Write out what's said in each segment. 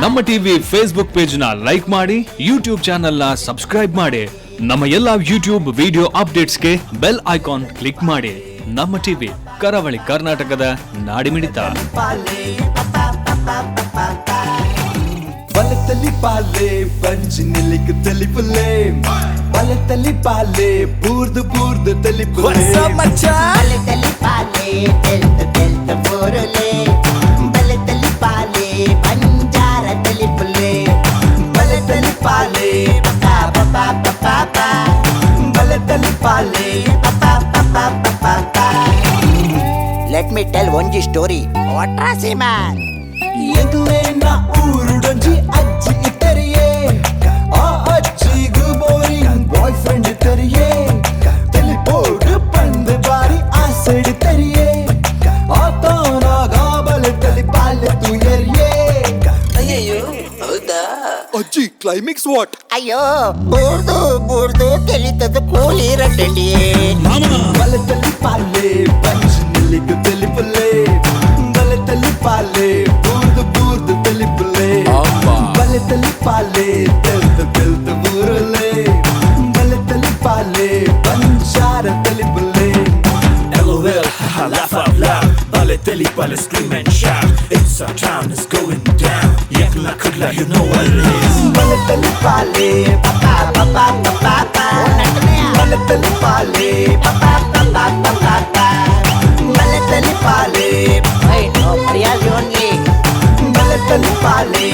ನಮ್ಮ TV Facebook page ನ like ಮಾಡಿ, ಯೂಟ್ಯೂಬ್ ಚಾನೆಲ್ ನ ಸಬ್ಸ್ಕ್ರೈಬ್ ಮಾಡಿ. ನಮ್ಮ ಎಲ್ಲಾ ಯೂಟ್ಯೂಬ್ ವಿಡಿಯೋ ಅಪ್ಡೇಟ್ಸ್ಗೆ ಬೆಲ್ ಐಕಾನ್ ಕ್ಲಿಕ್ ಮಾಡಿ. ನಮ್ಮ ಟಿವಿ, ಕರಾವಳಿ ಕರ್ನಾಟಕದ ನಾಡಿಮಿಡಿತ. ಬಲತಲಿ ಪಾಲೆ ಬಂಜಿ ನಿಲ್ಲಿಕ್ ತೆಲಿಪುಲೆ, ಬಲತಲಿ ಪಾಲೆ ಬೂರ್ದು ಬೂರ್ದು ತೆಲಿಪುಲೆ. ಬಲತಲಿ ಪಾಲೆ ತೆಲ್ತ ತೆಲ್ತ ಬೋರುಲೆ, ಬಲತಲಿ ಪಾಲೆ ಬಂಜಾರ ತಲಿಪುಲೆ. ಬಲತಲಿ ಪಾಲೆ ಪಾ ಪಾ ಪಾ ಪಾ ಪಾ. ಬಲತಲಿ ಪಾಲೆ. Let me tell ಒಂಜಿ ಸ್ಟೋರಿ ವಾಟ್ರಾಸಿ ಮ್ಯಾನ್. ಎಂಕ್ಲೇನ ಊರುಡೊಂಜಿ ಅಜ್ಜಿ ಇತ್ತರಿಯೇ, ಆ ಅಜ್ಜಿಗು ಬೋರಿಂಗ್ ಬಾಯ್ ಫ್ರೆಂಡ್ ಇತ್ತರಿಯೇ. ತೆಲಿಪೋಡು ಪಂದ್ ಬಾರಿ ಆಸೆಡ್ ತೆರಿಯೇ, ಆತನಾಗ ಬಲೆ ತಲಿ ಪಾಲೆ ತುಯರಿಯೇ. ಅಜ್ಜಿ, ಕ್ಲೈಮ್ಯಾಕ್ಸ್ what? ಅಯ್ಯೋ, ಬೂರ್ದು ಬೂರ್ದು ತೆಲಿತದ ಕೂಲಿ ರಟ್ಟಂಡಿಯೇ. ಬಲತಲಿ ಪಾಲೆ ಬಂಜಿ ನಿಲ್ಲಿಗು ತೆಲಿಪುಲೆ, ಬಲತಲಿ ಪಾಲೆ ಬೂರ್ದು ಬೂರ್ದು ತೆಲಿಪುಲೆ. ಬಲತಲಿ ಪಾಲೆ ತೆಲ್ತ ತೆಲ್ತ ಊರುಲೆ, ಬಲತಲಿ ಪಾಲೆ ಬಂಜಾರ ತೆಲಿಪುಲೆ. LOL, haha, laugh out loud. Bale teli bale scream and shout. It's our town, it's going down. Yakla kudla, you know what it is. ಬಲತಲಿ ಪಾಲೆ ಬಲತಲಿ ಪಾಲೆ ಬಲತಲಿ ಪಾಲೆ ಓನ್ಲಿ. ಬಲತಲಿ ಪಾಲೆ.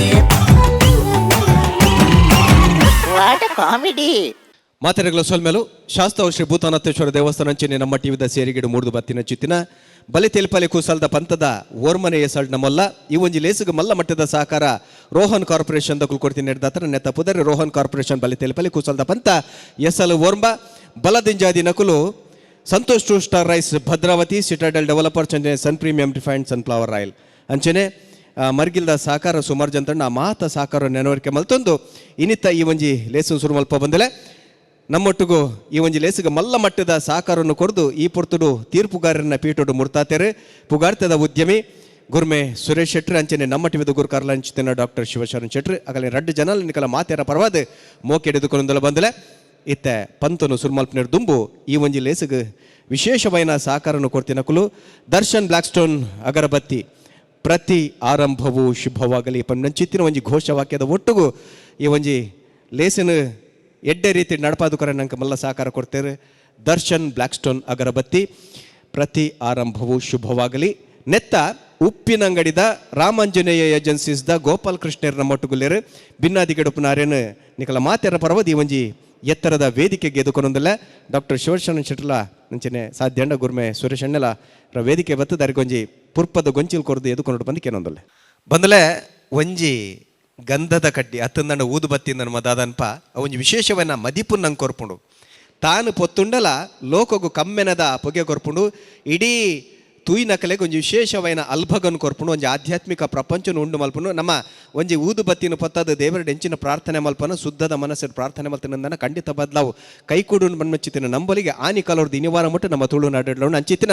What comedy! ಮಾತೆರೆಗಳ ಸೊಲ್ಮೆಲು. ಶಾಸ್ತಾವು ಶ್ರೀ ಭೂತಾನತ್ತೇಶ್ವರ ದೇವಸ್ಥಾನ ಅಂಚನೆ ನಮ್ಮ ಟಿವಿದ ಸೇರಿಗಿಡು ಮೂಡ್ದು ಬತ್ತಿನ ಚಿತ್ತಿನ ಬಲಿ ತೆಲ್ಪಲೆ ಕೂಸಲ್ದ ಪಂತದ ಓರ್ಮನೆ ಎಸಲ್ಡ್ ನಮ್ಮಲ್ಲ ಈ ಒಂಜಿ ಲೇಸುಗು ಮಲ್ಲ ಮಟ್ಟದ ಸಹಕಾರ ರೋಹನ್ ಕಾರ್ಪೊರೇಷನ್ ದಕುಲ್ ಕೊಡ್ತೀನಿ ನೆಡ್ದಾತ್ರ. ನೆತ್ತ ಪುದರ್ ರೋಹನ್ ಕಾರ್ಪೊರೇಷನ್, ಬಲಿ ತೆಲ್ಪಲೆ ಕೂಸಲ್ದ ಪಂತ ಎಸಲು ಓರ್ಂಬ. ಬಲದಿಂಜಾದಿ ನಕುಲು Santosh two star rice Bhadravati, citadel developers ಅಂಚನೆ sun premium refined sunflower oil ಅಂಚನೆ ಮರ್ಗಿಲ್ದ ಸಹಕಾರ ಸುಮಾರು ಜನ ಆ ಮಾತ ಸಹಕಾರ ನೆನವರಿಕೆ ಮಲ್ತೊಂದು ಇನಿತ ಈ ಒಂಜಿ ಲೇಸು ಸುರು ಮಲ್ಪ ಬಂದಲೆ. ನಮ್ಮೊಟ್ಟಿಗೂ ಈ ಒಂಜಿ ಲೇಸುಗ ಮಲ್ಲ ಮಟ್ಟದ ಸಹಕಾರವನ್ನು ಕೊರ್ದು ಈ ಪೊರ್ತುಡು ತೀರ್ಪುಗಾರರನ್ನ ಪೀಠೋಡು ಮುರ್ತಾತೆರೆ ಪುಗಾರ್ತದ ಉದ್ಯಮಿ ಗುರ್ಮೆ ಸುರೇಶ್ ಶೆಟ್ರ್ ಅಂಚನೆ ನಮ್ಮ ಟಿವಿದ ಗುರುಕಾರ್ಲ ಅಂಚಿನ ಡಾಕ್ಟರ್ ಶಿವಶರಣ್ ಶೆಟ್ರ್. ಅಗಲೆ ರಡ್ಡು ಜನ ನಿಕಲ ಮಾತೆರ ಪರವಾದ ಮೋಕೆ ಹಿಡಿದುಕೊಂಡಲ ಬಂದಲೆ. ಇತ್ತೆ ಪಂತನು ಸುರ್ಮಲ್ಪನೇರ್ ದುಂಬು ಈ ಒಂಜಿ ಲೇಸುಗ್ ವಿಶೇಷವೈನ ಸಹಕಾರನ್ನು ಕೊಡ್ತಿನಕುಲು ದರ್ಶನ್ ಬ್ಲ್ಯಾಕ್ ಸ್ಟೋನ್ ಅಗರಬತ್ತಿ. ಪ್ರತಿ ಆರಂಭವೂ ಶುಭವಾಗಲಿ ಪನ್ನಂಚಿತ್ತಿನ ಒಂಜಿ ಘೋಷವಾಕ್ಯದ ಒಟ್ಟುಗು ಈ ಒಂಜಿ ಲೇಸಿನ ಎಡ್ಡೆ ರೀತಿ ನಡಪಾದುಕರ ನಂಗೆ ಮಲ್ಲ ಸಹಕಾರ ಕೊಡ್ತೇವೆ ದರ್ಶನ್ ಬ್ಲ್ಯಾಕ್ ಸ್ಟೋನ್ ಅಗರಬತ್ತಿ. ಪ್ರತಿ ಆರಂಭವೂ ಶುಭವಾಗಲಿ. ನೆತ್ತ ಉಪ್ಪಿನಂಗಡಿದ ರಾಮಾಂಜನೇಯ ಏಜೆನ್ಸೀಸ್ದ ಗೋಪಾಲ್ ಕೃಷ್ಣರ್ನ ಮೊಟ್ಟುಗುಲ್ಲೇರು ಬಿನ್ನಾದಿಗೆಡುಪುನಾರೇನು ನಿಕಲ ಮಾತೆರ ಪರವದಿ ಈ ಒಂಜಿ ಎತ್ತರದ ವೇದಿಕೆಗೆ ಎದುಕೊಂಡೊಂದಲ್ಲ. ಡಾಕ್ಟರ್ ಶಿವಶರಣ ಶೆಟ್ಲ ಅಂಚನೆ ಸಾಧ್ಯಂಡ ಗುರ್ಮೆ ಸುರೇಶ್ ಅಣ್ಣಲ ವೇದಿಕೆ ಬತ್ತದ ಅರಿಗೊಂಜಿ ಪುರ್ಪದ ಗೊಂಚಿಲ್ ಕೊರ್ದು ಎದುಕೊಂಡು ಬಂದು ಕೇನೊಂದಲ್ಲ. ಬಂದಲೆ ಒಂಜಿ ಗಂಧದ ಕಡ್ಡಿ ಅತ್ತಂದಣ್ಣ ಊದುಬತ್ತಿ ನನ್ನ ಮದಾದನ್ಪ ಒಂಜಿ ವಿಶೇಷವನ್ನ ಮದಿಪು ನಂಗೆ ಕೊರ್ಪುಂಡು. ತಾನು ಪೊತ್ತುಂಡಲ ಲೋಕಗು ಕಮ್ಮೆನದ ಪೊಗೆ ಕೊರ್ಪುಂಡು. ಇಡೀ ತೂಯಿನಕಲೆಗೆ ಒಂಜಿ ವಿಶೇಷವೈನ ಅಲ್ಭಗನ್ ಕೊರ್ಪುಂಡು. ಒಂಜಿ ಆಧ್ಯಾತ್ಮಿಕ ಪ್ರಪಂಚನ ಉಂಡು ಮಲ್ಪುಂಡು. ನಮ್ಮ ಒಂಜಿ ಊದುಬತ್ತಿನ ಪೊತ್ತದ ದೇವರ ಎಂಚಿನ ಪ್ರಾರ್ಥನೆ ಮಲ್ಪನ, ಶುದ್ಧದ ಮನಸ್ಸು ಪ್ರಾರ್ಥನೆ ಮಲ್ತಿನ ಖಂಡಿತ ಬದಲಾವು ಕೈಕೂಡು ಮನ್ಮಚ್ಚಿತಿನ ನಂಬಲಿಗೆ ಆನಿ ಕಲೋರ್ದು ಇನಿವಾರ ಮುಟ್ಟು ನಮ್ಮ ತುಳುನಾಡು ಅಂಚಿತ್ತಿನ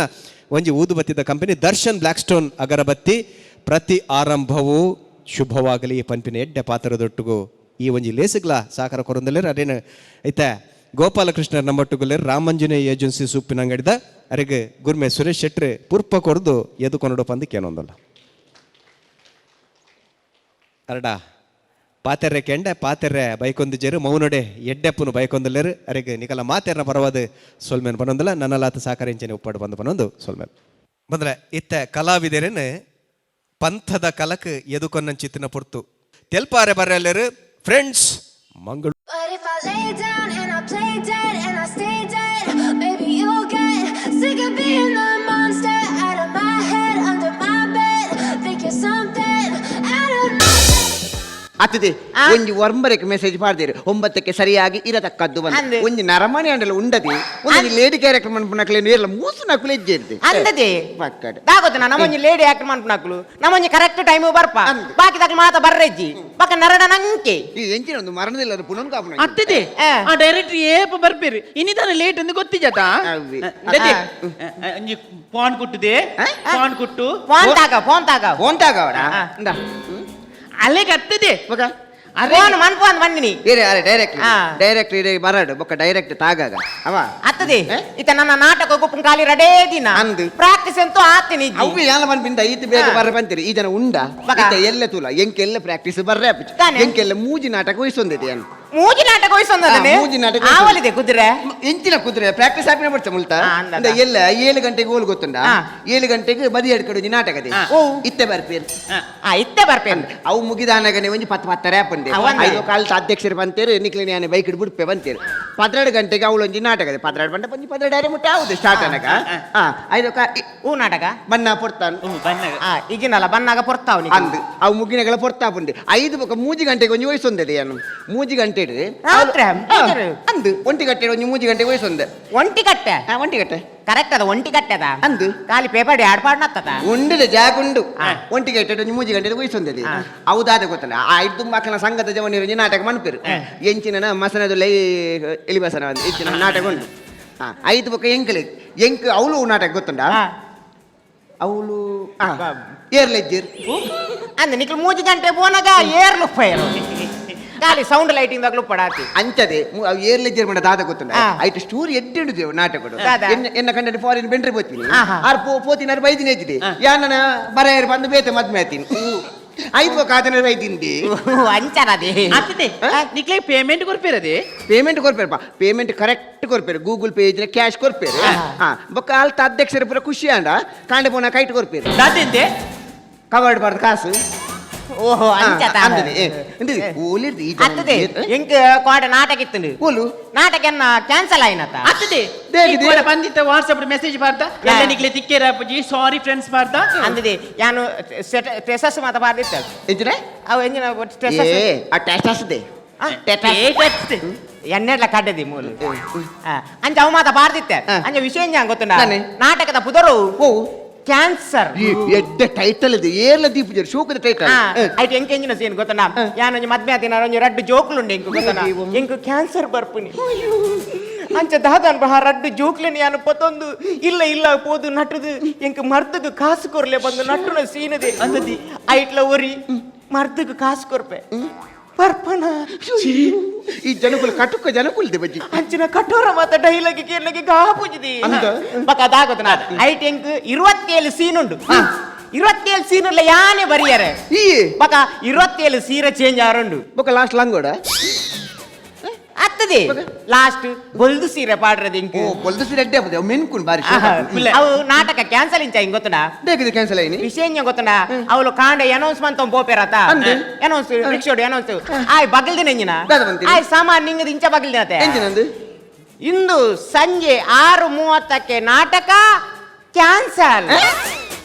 ಒಂಜಿ ಊದುಬತ್ತಿದ ಕಂಪನಿ ದರ್ಶನ್ ಬ್ಲ್ಯಾಕ್ ಸ್ಟೋನ್ ಅಗರಬತ್ತಿ. ಪ್ರತಿ ಆರಂಭವೂ ಶುಭವಾಗಲಿ ಪನ್ಪಿನ ಎಡ್ಡೆ ಪಾತ್ರದೊಟ್ಟಿಗೂ ಈ ಒಂಜಿ ಲೇಸುಗ್ಲ ಸಹಕಾರ ಕೊರೊಂದಲೇರು ಅದೇನು ಐತೆ ಗೋಪಾಲಕೃಷ್ಣ ನಮ್ಮೊಟ್ಟುಗುಲ್ಲೇರು ರಾಮಾಂಜನೇಯ ಏಜೆನ್ಸಿ ಸೂಪಿನ ಅಂಗಡಿದ. ಅರೆಗೆ ಗುರ್ಮೆ ಸುರೇಶ್ ಶೆಟ್ರೆ ಪುರ್ಪ ಕೊರ್ದು ಎದು ಕೊನಡು ಪಂದು ಕೇನೊಂದಲ್ಲ. ಅರಡ ಪಾತೆರ್ರೆ ಕೆಂಡೆ ಪಾತೆರ್ರೆ ಬೈಕೊಂದು ಜೇರು ಮೌನಡೆ ಎಡ್ಡೆಪ್ಪನು ಬೈಕೊಂದಲ್ಲೇರು. ಅರೆಗೆ ನಿಕಲ ಮಾತೆರ್ನ ಪರವಾದ ಸೊಲ್ಮೇನ್ ಬನ್ನೊಂದಲ್ಲ. ನನ್ನಲಾತ ಸಹಕಾರ ಇಂಚನೆ ಉಪ್ಪಾಡು ಬಂದು ಬನ್ನೊಂದು ಸೊಲ್ಮೇನ್ ಬಂದ್ರೆ. ಇತ್ತ ಕಲಾವಿದರೇನು ಪಂಥದ ಕಲಕ್ ಎದುಕೊನ್ನಂ ಚಿತ್ತಿನ ಪೊರ್ತು ತೆಲ್ಪಾರೆ ಬರ್ರಲ್ಲೇರು friends Mangaluru. But if I lay down and I play dead and I stay dead, maybe you'll get sick of being the monster out of my head, under my bed. Think you're something out of my ಅತ್ತದೆ ಒಂಜಿ ಒಂಬರಕ್ಕೆ message ಪಾಡ್ದೇರು 9ಕ್ಕೆ ಸರಿಯಾಗಿ ಇರತಕ್ಕದ್ದು ಬಂದು ಒಂಜಿ ನರಮನೆ ಅಂಡಲ ಉಂಡದಿ ಒಂಜಿ lady character ಮನ್ಪುನಕ್ಲೆ ನೇರ್ಲ ಮೂಸು ನಕುಲು ಎಜ್ಜೆದ್ದೆ ಅಂದದೆ ಪಕ್ಕಡ ದಾಗೋತು ನಮ್ಮೊಂಜಿ ಲೇಡಿ ಆಕ್ಟರ್ ಮನ್ಪುನಕ್ಲು ನಮ್ಮೊಂಜಿ ಕರೆಕ್ಟ್ ಟೈಮ್ ಬರ್ಪ ಬಾಕಿ ತಕ್ಕ ಮಾತ ಬರ್ರೆಜ್ಜಿ ಪಕ್ಕ ನರಡ ನಂಕೆ ಈ ಎಂಚಿನ ಒಂದು ಮರಣದಿಲ್ಲ ಅದು ಪುನಃ ಕಾಪುನ ಅತ್ತದೆ ಆ ಡೈರೆಕ್ಟರ್ ಏಪ ಬರ್ಪೇರು ಇನ್ನಿದಾನ ಲೇಟ್ ಎಂದು ಗೊತ್ತಿಜಾತ ಒಂಜಿ ಫೋನ್ ಕುಟ್ಟುದೆ ಫೋನ್ ಕುಟ್ಟು ಫೋನ್ ತಾಗ ಫೋನ್ ತಾಗ ಫೋನ್ ತಾಗವಡ ಅಲ್ಲಿಗೆ ಅತ್ತದೆ ಫೋನ್ ಮನ್ಪು ಅಂದ್ ಬಂದಿನಿ ಬೇರೆ ಅರೆ ಡೈರೆಕ್ಟ್ ಡೈರೆಕ್ಟ್ ಇಡೆ ಬರಡು ಬೊಕ್ಕ ಡೈರೆಕ್ಟ್ ತಾಗಾಗ ಅವ ಅತ್ತದೆ ಇತ ನನ್ನ ನಾಟಕ ಗುಪ್ಪು ಖಾಲಿ ರಡೇ ದಿನ ಅಂದು ಪ್ರಾಕ್ಟೀಸ್ ಅಂತೂ ಆತೀನಿ ಅವು ಯಾಲ ಬಂದ್ಬಿಂದ ಈತ ಬೇಗ ಬರ್ರೆ ಬಂತೀರಿ ಈ ಜನ ಉಂಡ ಈತ ಎಲ್ಲ ತೂಲ ಎಂಕೆಲ್ಲ ಪ್ರಾಕ್ಟೀಸ್ ಬರ್ರೆ ಎಂಕೆಲ್ಲ ಮೂಜಿ ನಾಟಕ ವಹಿಸೊಂದಿದೆ ಏನು ಮೂಜಿ ನಾಟಕ ವಹಿಸೊಂದನೆ ಮೂಜಿ ನಾಟಕ ಆವಲಿದೆ ಕುದುರೆ ಎಂಚಿನ ಕುದುರೆ ಪ್ರಾಕ್ಟೀಸ್ ಆಪಿನ ಬಡ್ಚ ಮುಲ್ತ ಎಲ್ಲ 7 ಗಂಟೆಗೆ ಹೋಲ್ ಗೊತ್ತುಂಡ 7 ಗಂಟೆಗೆ ಬದಿ ಎಡ್ಕಡೆ ನಾಟಕದೆ ಇತ್ತೆ ಬರ್ಪೇರು ಇತ್ತೆ ಬರ್ಪೇರು ಅವು ಮುಗಿದಾನಗನೆ ಒಂಜಿ 10 10 ಆಪಂಡೆ ಐದು ಕಾಲ ಅಧ್ಯಕ್ಷರು ಬಂತೇರು ನಿಕ್ಲಿನ ಯಾನೆ ಬೈಕ್ ಬಿಡ್ಪೆ ಬಂತೇರು 12 ಗಂಟೆಗೆ ಅವಳೊಂಜಿ ನಾಟಕದೆ 12 ಬಂಟ ಒಂಜಿ 12 ಮುಟ್ಟ ಆವುದು ಸ್ಟಾರ್ಟ್ ಅನಗ ಐದು ಹೂ ನಾಟಕ ಬಣ್ಣ ಪೊರ್ತಾನು ಈಗಿನಲ್ಲ ಬನ್ನಾಗ ಪೊರ್ತಾವ್ ಅಂದು ಅವು ಮುಗಿನಗಳ ಪೊರ್ತಾಪುಂಡೆ ಐದು ಬೊಕ 3 ಗಂಟೆಗೆ ಒಂಜಿ ವಯಸ್ಸೊಂದಿದೆ ಏನು 3 ಗಂಟೆ ಅಂದು ಒಂಟಿ ಗಂಟೆ ಒಂಜಿ 3 ಗಂಟೆಗೆ ವಯಸ್ಸೊಂದೆ ಒಂಟಿ ಗಟ್ಟೆ ಒಂಟಿ ಗಟ್ಟೆ ಕರೆಕ್ಟ್ ಅದ ಒಂಟಿ ಗಟ್ಟೆದ ಅಂದು ಖಾಲಿ ಪೇಪರ್ ಆಡ್ಪಾಡ್ನತ್ತದ ಉಂಡದ ಜಾಗ ಉಂಡು ಒಂಟಿ ಗಂಟೆ ಒಂಜಿ 3 ಗಂಟೆ ವಯಸ್ಸೊಂದಿದೆ ಹೌದಾದ ಗೊತ್ತಲ್ಲ ಆ ಐದು ಮಕ್ಕಳ ಸಂಘದ ಜವನಿರು ಒಂಜಿ ನಾಟಕ ಮನ್ಪೇರು ಎಂಚಿನ ಮಸನದುಲ್ಲ ಎಲಿಬಸನ ಎಂಚಿನ ನಾಟಕ ಉಂಡು ಐದು ಬೊಕ ಎಂಕಲೆ ಎಂಕ್ ಅವಳು ನಾಟಕ ಗೊತ್ತುಂಡ ಅವಳು ಏರ್ಲೆಜ್ಜೇರ್ ಅಂದ ನಿಕ್ಲು 3 ಗಂಟೆ ಪೋನಾಗ ಏರ್ಲು ಫೈರ್ ಖಾಲಿ ಸೌಂಡ್ ಲೈಟಿಂಗ್ ದಾಗ್ಲು ಪಡಾತಿ ಅಂಚದೆ ಏರ್ಲೆಜ್ಜೇರ್ ಮಾಡ ದಾದ ಗೊತ್ತುಂಡ ಐಟ್ ಸ್ಟೋರಿ ಎಡ್ಡೆಂಡು ನಾಟಕ ಎನ್ನ ಕಂಡ ಫಾರಿನ್ ಬೆಂಡ್ರಿ ಪೋತೀನಿ ಆರ್ ಪೋತಿನ ಬೈದಿನ ಹೆಚ್ಚಿದೆ ಯಾನ ಬರೆಯರ್ ಬಂದು ಬೇತೆ ಮದ್ಮೆ ಆತೀನಿ ಐದು ಕಾತನ ಬೈದಿಂಡಿ ಅಂಚನದೆ ಅತ್ತದೆ ನಿಕ್ಲೆ ಪೇಮೆಂಟ್ ಕೊರ್ಪೇರದೆ ಪೇಮೆಂಟ್ ಕೊರ್ಪೇರಪ್ಪ ಪೇಮೆಂಟ್ ಕರೆಕ್ಟ್ ಕೊರ್ಪೇರು ಗೂಗಲ್ ಪೇ ಇದ್ರೆ ಕ್ಯಾಶ್ ಕೊರ್ಪೇರು ಬೊಕ್ಕ ಅಲ್ತ ಅಧ್ಯಕ್ಷರ ಪೂರ ಖುಷಿ ಅಂಡ ಕಾಂಡೆ ಪೋನ ಕೈಟ್ ಕೊರ್ಪೇರು ದಾದೆಂತೆ ಕವರ್ಡ್ ಬಾರ್ದು ಕಾಸು ಓಹೋ ಅಂಚತ ಅತ್ತದೆ ಎಂಕ್ ಕೋಟ ನಾಟಕ ಇತ್ತು ಓಲು ನಾಟಕ ಎನ್ನ ಕ್ಯಾನ್ಸಲ್ ಆಯ್ನತ ಅತ್ತದೆ ಬಂದಿತ್ತ ವಾಟ್ಸ್ಆಪ್ ಮೆಸೇಜ್ ಬಾರ್ದ ಎಲ್ಲ ನಿಕ್ಲೆ ತಿಕ್ಕೇರ ಅಪ್ಪಜಿ ಸಾರಿ ಫ್ರೆಂಡ್ಸ್ ಬಾರ್ದ ಅಂದದೆ ಯಾನು ಟೆಸಸ್ ಮಾತ ಬಾರ್ದಿತ್ತ ಎಂಚಿನ ಅವು ಎಂಜಿನ ಟೆಸಸ್ ಆ ಟೆಸಸ್ ದೆ ಎನ್ನೆಡ್ಲ ಕಡ್ಡದಿ ಮೂಲು ಅಂಚ ಅವು ಮಾತ ಬಾರ್ದಿತ್ತೆ ಅಂಚ ವಿಷಯ ಎಂಜ ಗೊತ್ತುಂಡ ನಾಟಕದ ಪುದರು ಕ್ಯಾನ್ಸರ್ ಎಡ್ಡೆ ಟೈಟಲ್ ಇದೆ ಏರ್ಲ ದೀಪ ಶೋಕದ ಟೈಟಲ್ ಐಟ್ ಎಂಕ್ ಎಂಜಿನ ಸೀನ್ ಗೊತ್ತನ ಯಾನೊಂಜಿ ಮದ್ಮೆ ಆತಿನ ಒಂಜಿ ರಡ್ಡು ಜೋಕ್ಲುಂಡು ಎಂಕ್ ಗೊತ್ತನ ಎಂಕ್ ಕ್ಯಾನ್ಸರ್ ಬರ್ಪುನಿ ಅಂಚ ದಾದನ್ ಬಹ ರಡ್ಡು ಜೋಕ್ಲಿನ ಯಾನು ಪತೊಂದು ಇಲ್ಲ ಇಲ್ಲ ಪೋದು ನಟುದು ಎಂಕ್ ಮರ್ದಗ್ ಕಾಸು ಕೊರ್ಲೆ ಬಂದು ನಟ್ಟುನ ಸೀನದೆ ಅಂದದಿ ಐಟ್ಲ ಒರಿ ಮರ್ದಗ್ ಕಾಸು ಕೊರ್ಪೆ ಪರ್ಪಣ ಈ ಜನಕುಲ ಕಟುಕ ಜನಕುಲ್ದೆ ಬಜ್ಜಿ ಅಂಚಿನ ಕಠೋರ ಮಾತ ಡೈಲಾಗ್ ಕೇರ್ಲಗೆ ಗಾಪುಜಿದಿ ಬಕ ದಾಗೋತನ ಐಟ್ ಎಂಕ್ 27 ಸೀನ್ ಉಂಡು 27 ಸೀನ್ ಉಲ್ಲ ಯಾನೆ ಬರಿಯರೆ ಈ ಬಕ 27 ಸೀರೆ ಚೇಂಜ್ ಆರುಂಡು ಬೊಕ ಲಾಸ್ಟ್ ಲಂಗೋಡ ಅತ್ತದೆ ಲಾಸ್ಟ್ ಬೊಲ್ದು ಸೀರೆ ಪಾಡ್ರದು ಇಂಕ್ ಓ ಬೊಲ್ದು ಸೀರೆ ಅಡ್ಡೆ ಆಪುದೆ ಅವು ಮೆನ್ಕುನ್ ಬಾರಿ ಅವು ನಾಟಕ ಕ್ಯಾನ್ಸಲ್ ಇಂಚ ಹಿಂಗ್ ಗೊತ್ತುಂಡ ದೇಕಿದೆ ಕ್ಯಾನ್ಸಲ್ ಆಯ್ನಿ ವಿಷಯ ಎಂಜ ಗೊತ್ತುಂಡ ಅವಳು ಕಾಂಡ ಅನೌನ್ಸ್ ಮಂತ ಪೋಪೆರತ ಅನೌನ್ಸ್ ರಿಕ್ಷೋಡ್ ಅನೌನ್ಸ್ ಆಯ್ ಬಗಲ್ದಿನ ಎಂಜಿನ ಆಯ್ ಸಾಮಾನ್ ನಿಂಗದ ಇಂಚ ಬಗಲ್ದಿನತೆ ಎಂಜಿನಂದು ಇಂದು ಸಂಜೆ 6:30ಕ್ಕೆ ನಾಟಕ ಕ್ಯಾನ್ಸಲ್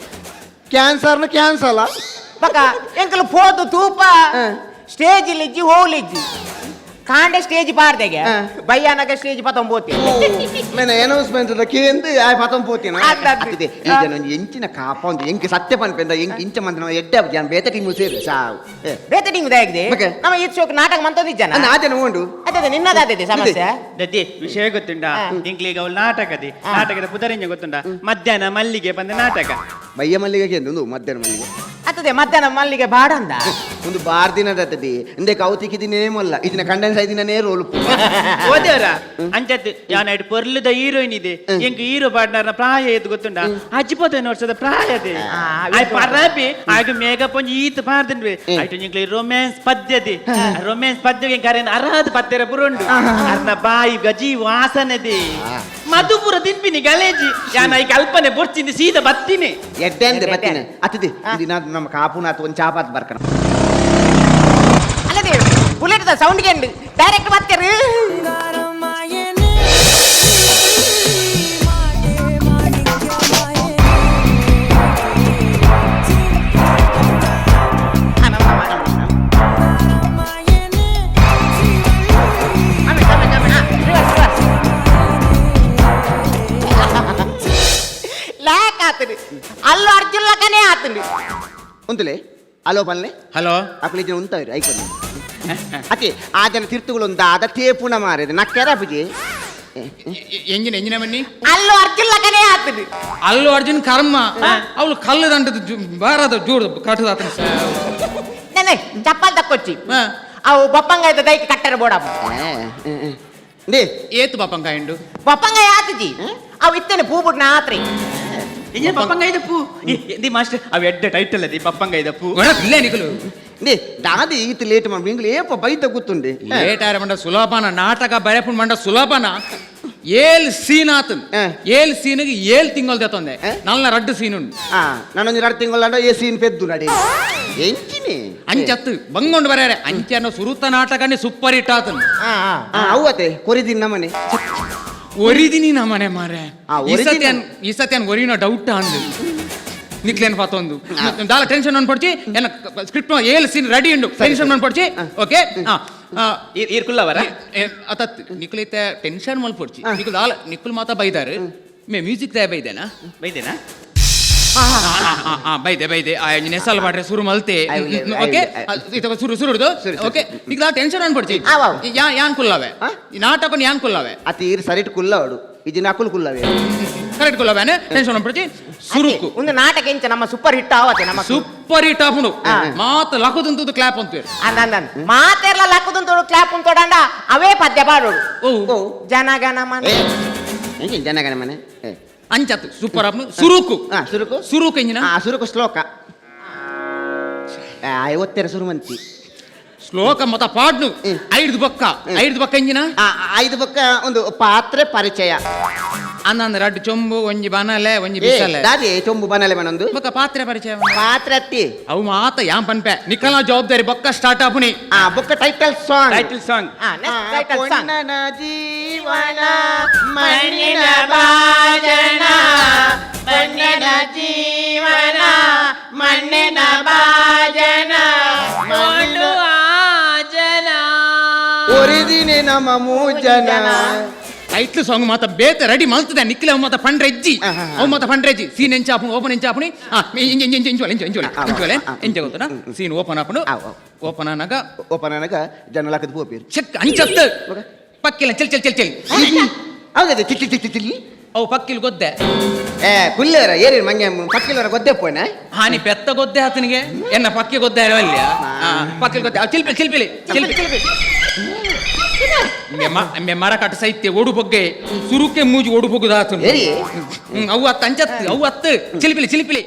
ಕ್ಯಾನ್ಸರ್ನ ಕ್ಯಾನ್ಸಲ್ ಬಕ ಎಂಕಲು ಪೋದು ತೂಪ ಸ್ಟೇಜ್ ಲಿಜ್ಜಿ ಹೋಲಿಜ್ಜಿ ಕಾಂಡೆ ಸ್ಟೇಜ್ ಪಾರ್ದೆಗೆ ಬಯ್ಯಾನಗ ಸ್ಟೇಜ್ ಪತೊಂಬೋತಿ ಮೇನ ಅನೌನ್ಸ್ಮೆಂಟ್ ಕೇಂದು ಆಯ್ ಪತೊಂಬೋತಿನ ಅತ್ತಿದೆ ಈ ಜನ ಒಂಜಿ ಎಂಚಿನ ಕಾಪ ಒಂದು ಎಂಕ್ ಸತ್ಯ ಪನ್ಪೆಂದ ಎಂಕ್ ಇಂಚ ಮಂದನ ಎಡ್ಡೆ ಜನ ಬೇತೆ ಟೀಮ್ ಸೇರು ಸಾವು ಬೇತೆ ಟೀಮ್ ದಾಗಿದೆ ನಮ್ಮ ಈ ಶೋಕ್ ನಾಟಕ ಮಂತೊಂದಿಜ್ಜನ ಆ ಜನ ಉಂಡು ಅದೇ ನಿನ್ನದಾದೆ ಸಮಸ್ಯೆ ದದ್ದಿ ವಿಷಯ ಗೊತ್ತುಂಡ ಎಂಕ್ಲಿಗ ಅವಳು ನಾಟಕದಿ ನಾಟಕದ ಪುದರಿಂಜ ಗೊತ್ತುಂಡ ಮಧ್ಯಾಹ್ನ ಮಲ್ಲಿಗೆ ಬಂದ ನಾಟಕ ಬಯ್ಯ ಮಲ್ಲಿಗೆ ಒಂದು ಮಧ್ಯಾಹ್ನ ಮಲ್ಲಿಗೆ ಅತ್ತದೆ ಮಧ್ಯಾಹ್ನ ಮಲ್ಲಿಗೆ ಬಾಡಂದ ಒಂದು ಬಾರ್ ದಿನದ ಇಂದೆ ಕೌತಿಕಿ ದಿನ ಮಲ್ಲ ಇದನ್ನ ಕಂಡೆನ್ಸ್ ಐದಿನೇ ರೋಲ್ ಓದೇವರ ಅಂಚತ್ ಯಾನ ಪೊರ್ಲುದ ಹೀರೋಯಿನ್ ಇದೆ ಎಂಕ್ ಹೀರೋ ಪಾರ್ಟ್ನರ್ನ ಪ್ರಾಯ ಏತ್ ಗೊತ್ತುಂಡ ಅಜ್ಜಿಪೋತೈನ ವರ್ಷದ ಪ್ರಾಯ ಅದೇ ಪರಾಪಿ ಆಗ ಮೇಕಪ್ ಒಂಜಿ ಈತ್ ಪಾರ್ದನ್ವೆ ಐಟು ಎಂಕ್ಲೆ ರೊಮ್ಯಾನ್ಸ್ ಪದ್ಯದೆ ರೊಮ್ಯಾನ್ಸ್ ಪದ್ಯ ಎಂಕ್ ಅರೇನ ಅರಾದ ಪತ್ತೆರ ಪುರುಂಡು ಅರ್ನ ಬಾಯಿ ಗಜಿ ವಾಸನದೆ ಮಧುಪುರ ತಿನ್ಪಿನಿ ಗಲೇಜಿ ಯಾನ ಈ ಕಲ್ಪನೆ ಬೊರ್ಚಿಂದ ಸೀದಾ ಬತ್ತಿನಿ ಎಡ್ಡೆ ಅಂದೆ ಬತ್ತಿನ ಅತ್ತಿದೆ ಇದು ನಮ್ಮ ಕಾಪುನಾಥ್ ಒಂದು ಚಾಪಾತ್ ಬರ್ಕಣ ಅಲ್ಲದೆ ಬುಲೆಟ್ the sound ಗೆ ಡೈರೆಕ್ಟ್ ಬತ್ತೆರು ಉಂತುಲೆ ಹಲೋ ಪಲ್ಲೆ ಹಲೋ ಅಕುಲು ಇಜ್ಜಿನ ಉಂತವ್ರಿ ಐಕೊನಿ ಅತಿ ಆ ಜನ ತಿರ್ತುಗಳು ದಾದ ತೇಪುಣ ಮಾರಿದ ನಕ್ಕೆರ ಪೂಜೆ ಎಂಜಿನ ಎಂಜಿನ ಬನ್ನಿ ಅಲ್ಲು ಅರ್ಜುನ್ ಲಗನೇ ಆತದು ಅಲ್ಲು ಅರ್ಜುನ್ ಕರ್ಮ ಅವಳು ಕಲ್ಲದಂಟದ ಬಾರದ ಜೋಡು ಕಟ್ಟದ ನೆನೆ ಚಪ್ಪಲ್ ತಕ್ಕೊಚ್ಚಿ ಅವು ಬಪ್ಪಂಗಾಯ್ತ ದೈಕ್ ಕಟ್ಟರ ಬೋಡಪ್ಪ they ಏತು ಬಪ್ಪಂಗಾಯ ಉಂಡು ಬಪ್ಪಂಗಾಯ ಆತಜಿ ಅವು ಇತ್ತೇನೆ ಪೂ ಬಿಡ್ನ ಆತ್ರಿ ಎಂಜಿನ ಪಪ್ಪಂಗಾಯ್ದ ಪೂ the master ಅವು ಎಡ್ಡ ಟೈಟಲ್ ಅದಿ ಪಪ್ಪಂಗಾಯ್ದ ಪೂ ಇಲ್ಲ ನಿಕಲು they ದಾದಿ ಈತ ಲೇಟ್ ಮಾಡಿ ಇಂಗ್ಲು ಏಪ ಬೈತ ಕೂತುಂಡೆ ಲೇಟ್ ಆರ ಮಂಡ ಸುಲಭನ ನಾಟಕ ಬರೆಪುಣ್ ಮಂಡ ಸುಲಭನ ಏಲ್ ಸೀನ್ ಆತನ್ ಏಲ್ ಸೀನಿಗೆ ಏಲ್ ತಿಂಗಳು ತೆತ್ತೊಂದೆ ನಲ್ಲ ರಡ್ಡು ಸೀನ್ ಉಂಡು ಆ ನಾನೊಂದು ಎರಡು ತಿಂಗಳು ಏ ಸೀನ್ ಪೆದ್ದು ನಡಿ ಎಂಚಿನಿ ಅಂಚತ್ತು ಬಂಗೊಂಡು ಬರ್ಯಾರೆ ಅಂಚನ ಸುರುತ ನಾಟಕನೇ ಸೂಪರ್ ಹಿಟ್ ಆತನ್ ಅವತ್ತೆ ಕೊರಿದಿನ ನಮ್ಮನೆ ಒರಿದಿನಿ ನಮ್ಮನೆ ಮಾರೆ ಆ, ಈ ಒರಿದಿನ. ಸತ್ಯನ್ ಈ ಸತ್ಯನ್ ಒರಿನ ಡೌಟ್ ಅಂದು ನಿಕ್ಲೇನ್ ಪಾತೊಂದು ದಾಲ ಟೆನ್ಷನ್ ಅನ್ಪಡ್ಚಿ ಎನ್ನ ಸ್ಕ್ರಿಪ್ಟ್ ಏಲ್ ಸೀನ್ ರೆಡಿ ಉಂಡು ಟೆನ್ಷನ್ ಅನ್ಪಡ್ಚಿ ಓಕೆ ಈರ್ಕುಲ್ಲವರ ಅತತ್ ನಿಕ್ಲೈತೆ ಟೆನ್ಷನ್ ಮಲ್ಪೊಡ್ಚಿ ನಿಕ್ಲು ದಾಲ ನಿಕ್ಲು ಮಾತ ಬೈದಾರು ಮೇ ಮ್ಯೂಸಿಕ್ ದಾಯ ಬೈದೇನಾ ಬೈದೇನಾ ಬೈದೆ ಬೈದೆ ಆ ನೆಸಲ್ ಮಾಡ್ರೆ ಸುರು ಮಲ್ತೆ ಓಕೆ ಇತಕ ಸುರು ಸುರುಡ್ದು ಓಕೆ ನಿಕ್ಲ ಟೆನ್ಷನ್ ಅನ್ಪಡ್ಚಿ ಯಾ ಯಾನ್ ಕುಲ್ಲವೆ ಈ ನಾಟಕನ್ ಯಾನ್ ಕುಲ್ಲವೆ ಅತಿ ಈರ್ ಸರಿಟ್ ಕುಲ್ಲವಡು ಇಜಿನ ಅಕುಲು ಕುಲ್ಲವೆ ಕರೆಕ್ಟ್ ಕುಲ್ಲವೇನೆ ಟೆನ್ಷನ್ ಅನ್ಪಡ್ಚಿ ಸುರುಕು ಒಂದು ನಾಟಕ ಇಂಚ ನಮ್ಮ ಸೂಪರ್ ಹಿಟ್ ಆವತ್ತೆ ನಮ್ಮ ಸೂಪರ್ ಹಿಟ್ ಆಪುಂಡು ಮಾತ ಲಕುದಂತದ್ದು ಕ್ಲಾಪ್ ಅಂತೀರಿ ಅಂದ ಮಾತೆರ್ಲ ಲಕ್ಕುದಂತೋಡು ಕ್ಲಾಪ್ ಉಂತೋಡಂಡ ಅವೇ ಪದ್ಯ ಪಾಡೋಡು ಓ ಜನಗಣ ಮನ ಎಂಚಿನ ಜನಗಣ ಮನೆ ಅಂಚತ್ತು ಸೂಪರ್ ಆಪುಂಡು ಸುರುಕು ಸುರುಕು ಸುರುಕು ಎಂಜಿನ ಆ ಸುರುಕು ಶ್ಲೋಕ ಐವತ್ತೆರ ಸುರುಮಂತಿ ಶ್ಲೋಕ ಮತ ಪಾಡ್ನು ಐದು ಬೊಕ್ಕ ಐದು ಬೊಕ್ಕ ಎಂಜಿನ ಐದು ಬೊಕ್ಕ ಒಂದು ಪಾತ್ರೆ ಪರಿಚಯ ಅಂದಂದ್ರೆ ರಡ್ಡು ಚೊಂಬು ಒಂಜಿ ಬನಲೆ ಒಂಜಿ ಏ, ಬಿಸಲೆ ದಾದಿ ಚೊಂಬು ಬನಲೆ ಮನೊಂದು ಬೊಕ್ಕ ಪಾತ್ರೆ ಪರಿಚಯ ಪಾತ್ರೆ ಅತ್ತಿ ಅವು ಮಾತ ಯಾಂ ಪನ್ಪೆ ನಿಕಲ ಜವಾಬ್ದಾರಿ ಬೊಕ್ಕ ಸ್ಟಾರ್ಟ್ ಆಪುನಿ ಆ ಬೊಕ್ಕ ಟೈಟಲ್ ಸಾಂಗ್ ಟೈಟಲ್ ಸಾಂಗ್ ಪೊನ್ನನ ಜೀವನ ಮಣ್ಣಿನ ಭಾಜನ ಮಣ್ಣಿನ ಜೀವನ ಮಣ್ಣಿನ ಭಾಜನ ಮಣ್ಣು ಆಜನ ಒರಿದಿನಿ ನಮ್ಮ ಮೂಜನ ಟೈಟ್ಲ್ ಸಾಂಗ್ ಮಾತ ಬೇತ ರೆಡಿ ಮಲ್ತದೆ ನಿಕ್ಲೆ ಅವು ಮಾತ ಪಂಡ್ರೆಜ್ಜಿ ಅವು ಮಾತ ಪಂಡ್ರೆಜ್ಜಿ ಸೀನ್ ಎಂಚ ಆಪುಣು ಓಪನ್ ಎಂಚ ಆಪುಣಿ ಆ ಇಂಜ ಇಂಜ ಇಂಜ ಇಂಚೋಲೆ ಇಂಚ ಇಂಚೋಲೆ ಇಂಚೋಲೆ ಎಂಚ ಗೊತ್ತನ ಸೀನ್ ಓಪನ್ ಆಪುಣು ಓಪನ್ ಆನಾಗ ಓಪನ್ ಆನಾಗ ಜನ ಲಕ್ಕದ ಪೋಪೀರ್ ಚೆಕ್ ಅಂಚತ್ತು ಪಕ್ಕಿಲ್ಲ ಚೆಲ್ ಚೆಲ್ ಚೆಲ್ ಚೆಲ್ ಹೌದದು ಚಿಕ್ಕಿ ಚಿಕ್ಕಿ ಚಿಲ್ಲಿ ಅವು ಪಕ್ಕಿಲ್ ಗೊದ್ದೆ ಏ ಕುಲ್ಲೇರ ಏರಿ ಮಂಗೆ ಪಕ್ಕಿಲ್ಲರ ಗೊದ್ದೆ ಪೋನೆ ಹಾನಿ ಪೆತ್ತ ಗೊದ್ದೆ ಆತನಿಗೆ ಎನ್ನ ಪಕ್ಕಿ ಗೊದ್ದೆ ಅಲ್ಯ ಪಕ್ಕಿಲ್ ಗೊದ್ದೆ ಅವು ಚಿಲ್ಪಿಲಿ ಚಿಲ್ಪಿಲಿ ಚಿಲ್ಪಿ ಮೆ ಮರ ಕಟ್ಟ ಸೈತ್ಯ ಓಡು ಬೊಗ್ಗೆ ಸುರುಕೆ ಮೂಜಿ ಓಡು ಬೊಗ್ಗುದ ಆತನು ಏರಿ? ಅವು ಅತ್ತ ಅಂಚತ್ತು ಅವು ಅತ್ತು ಚಿಲಿಪಿಲಿ ಚಿಲಿಪಿಲಿ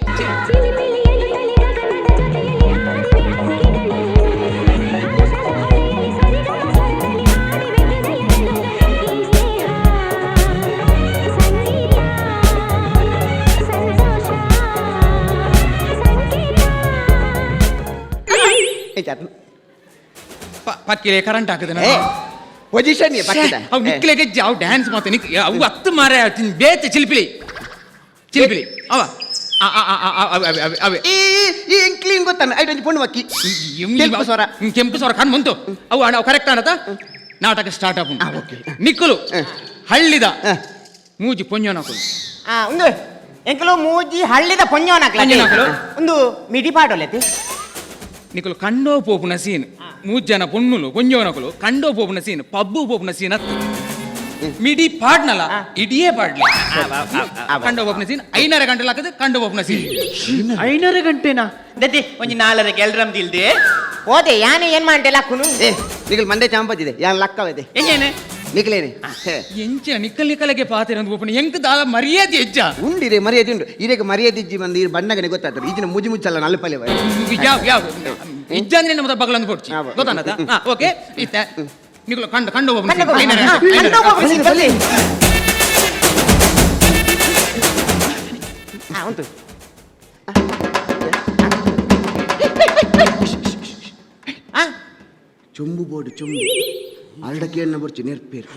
ಪಕ್ಕಿಲೆ ಕರೆಂಟ್ ಹಾಕುದು ಏ ಪೊಸಿಷನ್ ಪಕ್ಕಿದ ಅವು ನಿಕ್ಲೆ ಗೆಜ್ಜೆ ಅವು ಡ್ಯಾನ್ಸ್ ಮಾತ ನಿಕ್ ಅವು ಹತ್ತು ಮಾರ ಬೇತೆ ಚಿಲಿಪಿಲಿ ಚಿಲಿಪಿಲಿ ಅವ ಆ, ಆ, ಆ, ಆ, ಅವೆ ಅವೆ ಅವೆ ಅವೆ ಈ ಈ ಇಂಕ್ಲಿಂಗ್ ಗೊತ್ತಾನ ಐಟೊಂಜಿ ಪೊಣ್ಣು ಮಕ್ಕಿ ಕೆಂಪು ಸ್ವರ ಕೆಂಪು ಸ್ವರ ಕಣ್ ಮುಂತು ಅವು ಅಣ್ಣ ಕರೆಕ್ಟ್ ಅನ್ನತ ನಾಟಕ ಸ್ಟಾರ್ಟ್ ಆಪು ನಿಕ್ಕುಲು ಹಳ್ಳಿದ ಮೂಜಿ ಪೊಂಜೋನಕುಲು ಆ ಒಂದು ಎಂಕಲು ಮೂಜಿ ಹಳ್ಳಿದ ಪೊಂಜೋನಕ್ಲ ಪೊಂಜೋನಕ್ಲು. ಒಂದು ಮಿಡಿ ಪಾಡೋಲೆತಿ ನಿಕುಲು ಕಂಡೋ ಪೋಪುನ ಸೀನ್ ಮೂಜ್ ಜನ ಪೊಣ್ಣುಲು ಪೊಂಜೋನಕುಲು ಕಂಡೋ ಪೋಪುನ ಸೀನ್ ಪಬ್ಬು ಪೋಪುನ ಸೀನ್ ಅತ್ತು ಮಿಡಿ ಪಾಡ್ನಲ್ಲ ಇಡಿಯೇ ಪಾಡ್ಲಿ ಕಂಡೋ ಪೋಪುನ ಸೀನ್ ಐನಾರ ಗಂಟೆ ಹಾಕದು ಕಂಡೋ ಪೋಪುನ ಸೀನ್ ಐನೂರು ಗಂಟೆನಾ ದದ್ದಿ ಒಂಜಿ ನಾಲರಕ್ಕೆ ಎಲ್ರಮ್ ದಿಲ್ದೆ ಹೋದೆ ಯಾನೆ ಏನ್ ಮಾಡ್ದೆ ಲಕ್ಕುನು ಏ ನಿಕಲ್ ಮಂಡೆ ಚಾಂಪಜಿದೆ ಯಾನ್ ಲಕ್ಕವಿದೆ ಎಂಜೇನೆ ನಿಕಲೇನೆ ಎಂಚಿನ ನಿಕ್ಕಲ್ ನಿಕ್ಕಲಗೆ ಪಾತಿರ ಪೋಪುನ ಎಂಕ್ ದಾಲ ಮರ್ಯಾದೆ ಹೆಜ್ಜ ಉಂಡಿರೆ ಮರ್ಯಾದೆ ಉಂಡು ಇದಕ್ಕೆ ಮರ್ಯಾದೆ ಇಜ್ಜಿ ಬಂದು ಈ ಬಣ್ಣಗನೆ ಗೊತ್ತಾಗ್ತದೆ ಈಜಿನ ಮುಜಿ ಮುಚ್ಚಲ್ಲ ನಲ್ಪಲೆ ಯಾವ ಯಾವ ಇಜ್ಜ ಅಂದ್ರೆ ನಮ್ಮ ಬಗಲಂದು ಕೊಡ್ಚಿ ಗೊತ್ತಾನದ ಓಕೆ ಇತ್ತ ನಿಕಲು ಕಂಡು ಕಂಡು ಹೋಗ್ಬಿಡು. ಕಂಡು ಹೋಗ್ಬಿಡು. ಐನೂರು ಹಾ, ಗಂಟೆ, ಐನೂರು ಕಂಡು ಹೋಗ್ಬಿಡು. ಗಂಟೆ. ಆ, ಉಂಟು ಚೊಂಬು ಬೋರ್ಡು ಚೊಂಬು ಅರಡಕ್ಕೆ ಎಣ್ಣ ಬರ್ಚು ನೆರ್ಪೇರು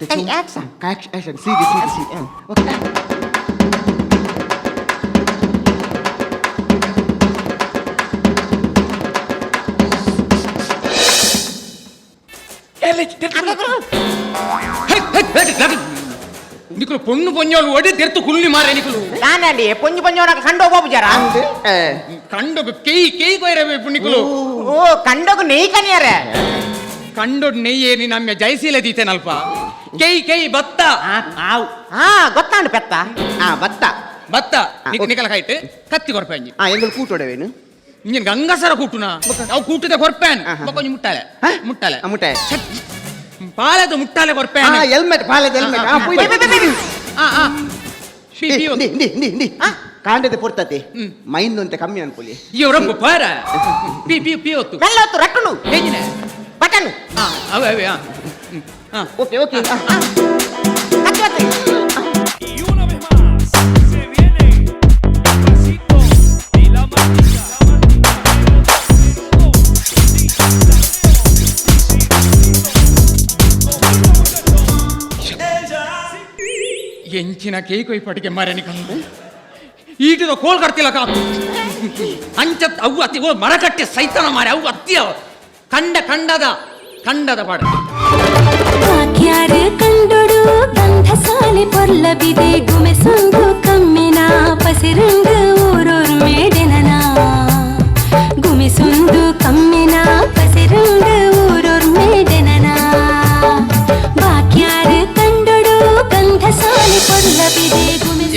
ಸರಿ, action. ಆಕ್ಷನ್ ಸೀದಿ ಸೀದಿ ಸೀದಿ ಓಕೆ ಹೇ, ಹೇ, ಹೇ, ಹೇ, ನಿಕುಲು ಪೊಣ್ಣು ಪೊಂಜೋಳು ಒಡೆ ತೆರ್ತು ಕುಲ್ಲಿ ಮಾರೆ ನಿಕುಲು ನಾನಂಡಿ ಪೊಂಜು ಪೊಂಜೋನ ಕಂಡೋ ಬಾಬು ಜರ ಕಂಡು ಕೇಯ್ ಕೇಯ್ ಕೊಯ್ರೆ ನಿಕುಲು ಓ ಕಂಡೋಗು ನೆಯ್ ಕನಿಯರ ಕಂಡೋಡ್ ನೆಯ್ಯೇನಿ ನಮ್ಮ ಜಯಶೀಲ ದೀತೇನಲ್ಪ ಕೇಯ್ ಕೇಯ್ ಬತ್ತ ಹಾ ಗೊತ್ತಾಂಡು ಪೆತ್ತ ಬತ್ತ ಬತ್ತ ನಿಕಲ ಕಾಯ್ತು ಕತ್ತಿ ಕೊರ್ಪಂಜಿ ಎಂಗಳು ಕೂಟೋಡವೇನು ಇಂಜಿನ್ ಗಂಗಸರ ಕೂಟುನ ಅವು ಕೂಟದ ಕೊರ್ಪೇನ್ ಬೊಕೊಂಜಿ ಮುಟ್ಟಾಲೆ ಮುಟ್ಟಾಲೆ ಮುಟ್ಟಾಲೆ ಪಾಲೆದ ಮುಟ್ಟಾಲೆ ಕೊರ್ಪೇನ್ ಹೆಲ್ಮೆಟ್ ಪಾಲೆದ ಹೆಲ್ಮೆಟ್ ಕಾಂಡದ ಪೊರ್ತತೆ ಮೈಂದು ಅಂತ ಕಮ್ಮಿ ಅನ್ಕೊಳ್ಳಿ ಇವರೊಬ್ಬ ಪಾರ ಪಿ ಪಿ ಪಿ ಹೊತ್ತು ಮೆಲ್ಲೊತ್ತು ರಟ್ಟುನು ಎಂಜಿನ ಬಟನ್ ಅವೇ ಅವೇ ಓಕೆ ಓಕೆ ಎಂಚಿನ ಕೇಕ್ ಪಟಿಗೆ ಮಾರನಿ ಕಲ್ಲು ಈಟಿದ ಕೋಲ್ ಕಡ್ತಿಲ್ಲ ಕಾಕು ಅಂಚ ಅವು ಅತ್ತಿ ಓ ಮರಕಟ್ಟೆ ಸೈತನ ಮಾರೆ ಅವು ಅತ್ತಿಯ ಕಂಡ ಕಂಡದ ಕಂಡದ ಪಾಡ ವಾಕ್ಯಾರು ಕಂಡೊಡು ಗಂಧಸಾಲೆ ಪೊರ್ಲಬಿದೆ ಗುಮೆ ಸಂಗು ಕಮ್ಮಿನ ಪಸಿರಂಗು ಊರೂರು ಮೇಡೆನನ ಗುಮೆ ಸುಂದು ಕಮ್ಮಿನ ಪಸಿರಂಗು ಊರೂರು ಮೇಡೆನನ ವಾಕ್ಯಾರು ಕಂಡೊಡು ಗಂಧಸಾಲೆ ಪೊರ್ಲಬಿದೆ ಗುಮೆ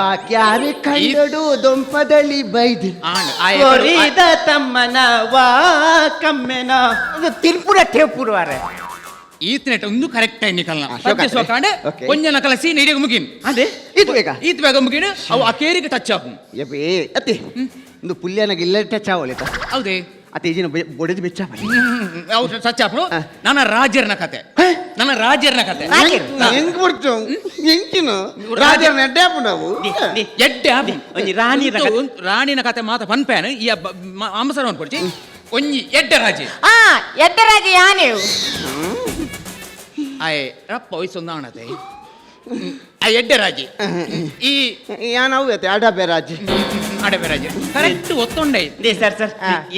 ವಾಕ್ಯಾರು ಕಂಡೊಡು ದೊಂಪದಳಿ ಬೈದು ಕೊರಿದ ತಮ್ಮನ ವಾ ಕಮ್ಮೆನ ತಿನ್ಪುರ ಟೇಪುರುವಾರೆ ಈತನೆಟ್ ಒಂದು ಕರೆಕ್ಟ್ ಆಗಿ ನಿಕಲ್ನ ಪದ್ಯ ಸೋಕಾಂಡೆ ಕೊಂಜ ನಕಲ ಸೀನ್ ಇಡೀ ಮುಗಿನ್ ಅದೇ ಈತ್ ಬೇಗ ಈತ್ ಬೇಗ ಮುಗಿನ ಅವು ಆ ಕೇರಿಗೆ ಟಚ್ ಆಪು ಯಪ್ಪೇ ಅತ್ತೆ ಒಂದು ಪುಲ್ಯನಾಗ ಇಲ್ಲ ಟಚ್ ಆವಲೇತ ಹೌದೇ ಅತ್ತೆ ಈಜಿನ ಬೊಡೆದು ಬೆಚ್ಚ ಅವು ಟಚ್ ಆಪು ನನ್ನ ರಾಜರ್ನ ಕತೆ ನನ್ನ ರಾಜರ್ನ ಕತೆ ಹೆಂಗ್ ಬರ್ತು ಎಂಕಿನ ರಾಜರ್ನ ಎಡ್ಡೆ ಆಪು ನಾವು ಎಡ್ಡೆ ಆಪು ಒಂಜಿ ರಾಣಿನ ಕತೆ. ರಾಣಿನ ಕತೆ ಮಾತ ಪನ್ಪೇನು ಈ ಅಮಸರ ಕೊಡ್ಚಿ ಒಂಜಿ ಎಡ್ಡೆ ರಾಜೆ ಆ ಎಡ್ಡೆ ರಾಜೆ ಯಾನೇವು ಆಯ್ ರಪ್ಪ ವಯಸ್ಸೊಂದಾಣತೆ ಆ ಎಡ್ಡೆ ರಾಜೆ ಈ ಯಾನವು ಅತ್ತೆ ಅಡಬೆ ರಾಜೆ ಅಡಬೆ ರಾಜೆ ಕರೆಕ್ಟ್ ಒತ್ತೊಂಡೆ they sir sir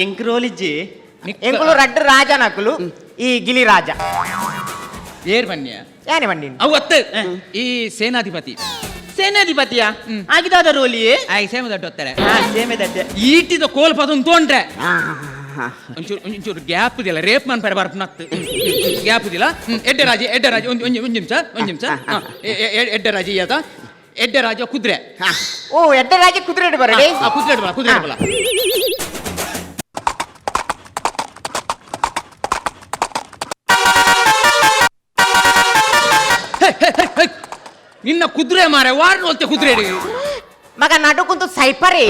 ಎಂಕ್ ರೋಲಿಜ್ಜಿ ಎಂಕುಲು ರಡ್ಡು ರಾಜನಕುಲು ಈ ಗಿಲಿ ರಾಜ ಏರ್ ಬನ್ಯ ಯಾನೆ ಬನ್ನಿ ಅವು ಅತ್ತೆ ಈ ಸೇನಾಧಿಪತಿ ಸೇನಾಧಿಪತಿಯ ಆಗಿದಾದ ರೋಲಿಯೇ ಆಯ್ ಸೇಮ ದಡ್ಡ ಒತ್ತಾರೆ ಸೇಮೆ ದಡ್ಡ ಈಟಿದ ಕೋಲ್ ಪದನ್ ತೋಂಡ್ರೆ ಒಂಚೂರು ಒಂಚೂರು ಗ್ಯಾಪ್ ಇದಿಲ್ಲ ರೇಪ್ ಮನ್ ಪರ ಬರ್ಪನತ್ತು ಗ್ಯಾಪ್ ಇದಿಲ್ಲ ಎಡ್ಡೆ ರಾಜೆ ಎಡ್ಡೆ ರಾಜೆ ಒಂದು ಒಂದು ಒಂದು ನಿಮಿಷ ಒಂದು ನಿಮಿಷ ಎಡ್ಡೆ ರಾಜೆ ಯಾತ ಎಡ್ಡೆ ರಾಜ ಕುದುರೆ ಓ ಎಡ್ಡೆ ರಾಜೆ ಕುದುರೆ ಬರಡಿ ಕುದುರೆ ಬಲ ಕುದುರೆ ಬಲ ನಿನ್ನ ಕುದುರೆ ಮಾರೆ ವಾರ್ನ ಹೋಲ್ತೆ ಕುದುರೆ ಮಗ ನಡು ಕುಂತು ಸೈಪರಿ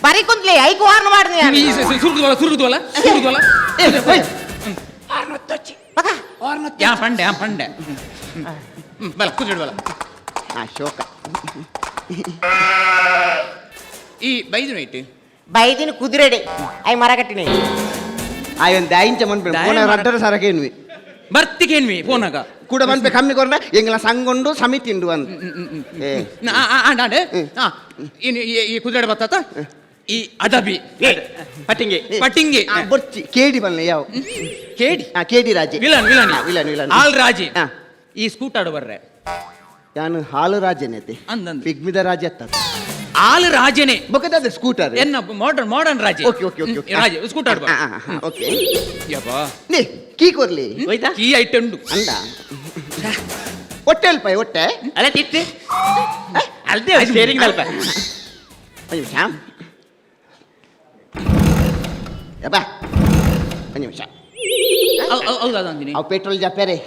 ಬರಿ ಕುಂತ್ಲೆ ಐಕು ವಾರ್ನ್ ಮಾಡಿದೆ ಸುರುಗುದಲ್ಲ ಸುರುಗುದಲ್ಲ ಸುರುಗುದಲ್ಲ ಯಾ ಪಂಡೆ ಯಾ ಪಂಡೆ ಬಲ ಕುದುರೆ ಬಲ ಅಶೋಕ ಈ ಬೈದಿನ ಇಟ್ಟು ಬೈದಿನ ಕುದುರೆಡೆ I ಮರಕಟ್ಟಿನಿ ಆಯೊಂದು ದಾಯಿಂಚ ಮನ್ಪೆ ಫೋನ ರಡ್ಡರ ಸರಕೇನ್ವಿ ಬರ್ತಿಕೇನ್ವಿ ಫೋನಾಗ ಕೂಡ ಮನ್ಪೆ ಕಮ್ಮಿ ಕೊರ್ನ ಎಂಗ್ಲ ಸಂಗೊಂಡು ಸಮಿತಿ ಉಂಡು ಅಂದ್ ಇನ್ನು ಈ ಕುದುರೆ ಬತ್ತಾತ ಈ ಅಡಬಿ ಪಟ್ಟಿಂಗಿ ಪಟ್ಟಿಂಗಿ ಬೊರ್ಚಿ ಕೇಡಿ ಬಲ್ಲೆ ಯಾವ ಕೇಡಿ ಕೇಡಿ ರಾಜೆ ವಿಲನ್ ವಿಲನ್ ವಿಲನ್ ವಿಲನ್ ಆಲ್ ರಾಜಿ ಈ ಸ್ಕೂಟಾಡು ಬರ್ರೆ ನಾನು ಹಾಲು ರಾಜನೇತೆ ಅಂದಂದು ಪಿಗ್ಮಿದ ರಾಜ ಅತ್ತ ಆಲ್ ರಾಜನೇ ಬೊಕದಾದ ಸ್ಕೂಟರ್ ಎನ್ನ ಮಾಡರ್ನ್ ಮಾಡರ್ನ್ ರಾಜೆ ಓಕೆ ಓಕೆ ಓಕೆ ರಾಜೆ ಸ್ಕೂಟರ್ ಬಾ ಓಕೆ ಯಬ್ಬಾ ನೇ ಕೀ ಕೊರ್ಲಿ ಹೋಯ್ತಾ ಕೀ ಐಟಂಡು ಅಂದ ಹೊಟ್ಟೆ ಅಲ್ಪ ಹೊಟ್ಟೆ ಅಲ್ಲ ತಿಟ್ಟು ಅಲ್ದೇ ಸ್ಟೇರಿಂಗ್ ಅಲ್ಪ ಒಂದು ನಿಮಿಷ ಯಬ್ಬಾ ಒಂದು ನಿಮಿಷ ಹೌದಾ ಅಂದಿನಿ ಅವು ಪೆಟ್ರೋಲ್ ಜಾಪೇರೆ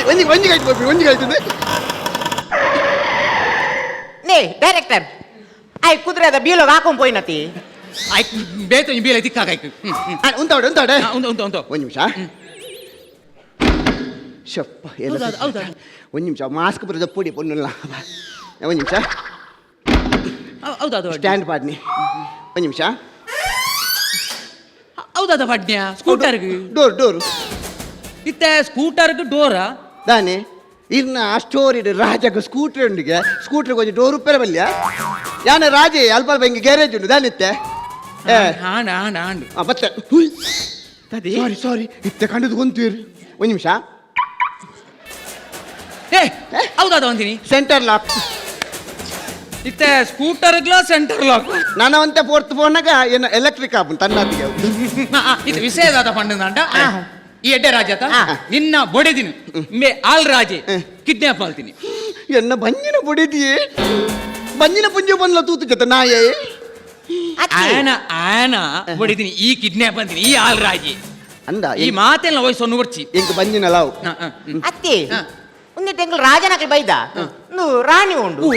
ಒಂಜಿ ಒಂಜಿ ಕಾಯ್ತು ಒಂಜಿ ಕಾಯ್ತದೆ ನೇ ಡೈರೆಕ್ಟರ್ I ಕುದುರೆದ ಬೀಲೋಗ ಹಾಕೊಂಡ್ ಪೋಯಿನತಿ ಆಯ್ತು ಬೇತ ಬೀಲ ತಿಕ್ಕಾಗಾಯ್ತು ಉಂತಾವಡೆ ಉಂತಾವಡೆ ಉಂಟು ಉಂಟು ಉಂಟು ಒಂದು ನಿಮಿಷ ಶಪ್ಪ ಎಲ್ಲ ಒಂದು ನಿಮಿಷ ಮಾಸ್ಕ್ ಬರೋದ ಪುಡಿ ಪೊನ್ನುಲ್ಲ ಒಂದು ನಿಮಿಷ ಹೌದಾ ಸ್ಟ್ಯಾಂಡ್ ಪಾಡ್ನಿ ಒಂದು ನಿಮಿಷ ಹೌದಾ ಪಡ್ನ್ಯ ಸ್ಕೂಟರ್ಗೆ ಡೋರ್ ಡೋರ್ ಇತ್ತೆ ಸ್ಕೂಟರ್ಗೆ ಡೋರಾ ದಾನೆ ಇರ್ನ ಆ ಸ್ಟೋರಿ ರಾಜಗ ಸ್ಕೂಟರ್ ಉಂಡಿಗೆ ಸ್ಕೂಟರ್ ಕೊಂಚ ಡೋರ್ ಉಪ್ಪೆರ ಬಲ್ಯ ಯಾನ ರಾಜೆ ಅಲ್ಪ ಅಲ್ಪ ಹಿಂಗೆ ಗ್ಯಾರೇಜ್ ಉಂಡು ದಾನಿತ್ತೆ ಆಂಡ್ ಆಂಡ್ ಆಂಡ್ ಬತ್ತೆ ಸಾರಿ ಸಾರಿ ಇತ್ತೆ ಕಂಡದು ಗೊಂತೀರು ಒಂದು ನಿಮಿಷ. ಏ ಹೌದಾದ ಒಂದಿನಿ ಸೆಂಟರ್ ಲಾಕ್ ಇತ್ತೆ ಸ್ಕೂಟರ್ ಗ್ಲಾ ಸೆಂಟರ್ ಲಾಕ್ ನಾನು ಅಂತೆ ಫೋರ್ತ್ ಫೋನಾಗ ಏನು ಎಲೆಕ್ಟ್ರಿಕ್ ಆಪು ತನ್ನದಿಗೆ. ಇದು ವಿಷಯದಾದ ಪಂಡಂದಾಂಡ ಈ ಎಡ್ಡೆ ರಾಜತ ನಿನ್ನ ಬೊಡೆದಿನ ಮೇ ಆಲ್ ರಾಜೆ ಕಿಡ್ನಾಪ್ ಮಾಡ್ತೀನಿ. ಎನ್ನ ಬಂಜಿನ ಬೊಡೆದಿಯೇ ಬಂಜಿನ ಪುಂಜ ಬಂದ್ಲ ತೂತು ಜೊತೆ ನಾಯೇ ಆನ ಆನ ಬೊಡೆದಿನಿ ಈ ಕಿಡ್ನಾಪ್ ಅಂತೀನಿ ಈ ಆಲ್ ರಾಜೆ ಅಂದ ಈ ಮಾತೆಲ್ಲ ವಯಸ್ಸನ್ನು ಬರ್ಚಿ ಎಂಕ್ ಬಂಜಿನ ಲಾವ್ ಅತ್ತಿ ಒಂದು ಟೆಂಗಲ್ ರಾಜನಕ್ಕೆ ಬೈದ ರಾಣಿ ಉಂಡು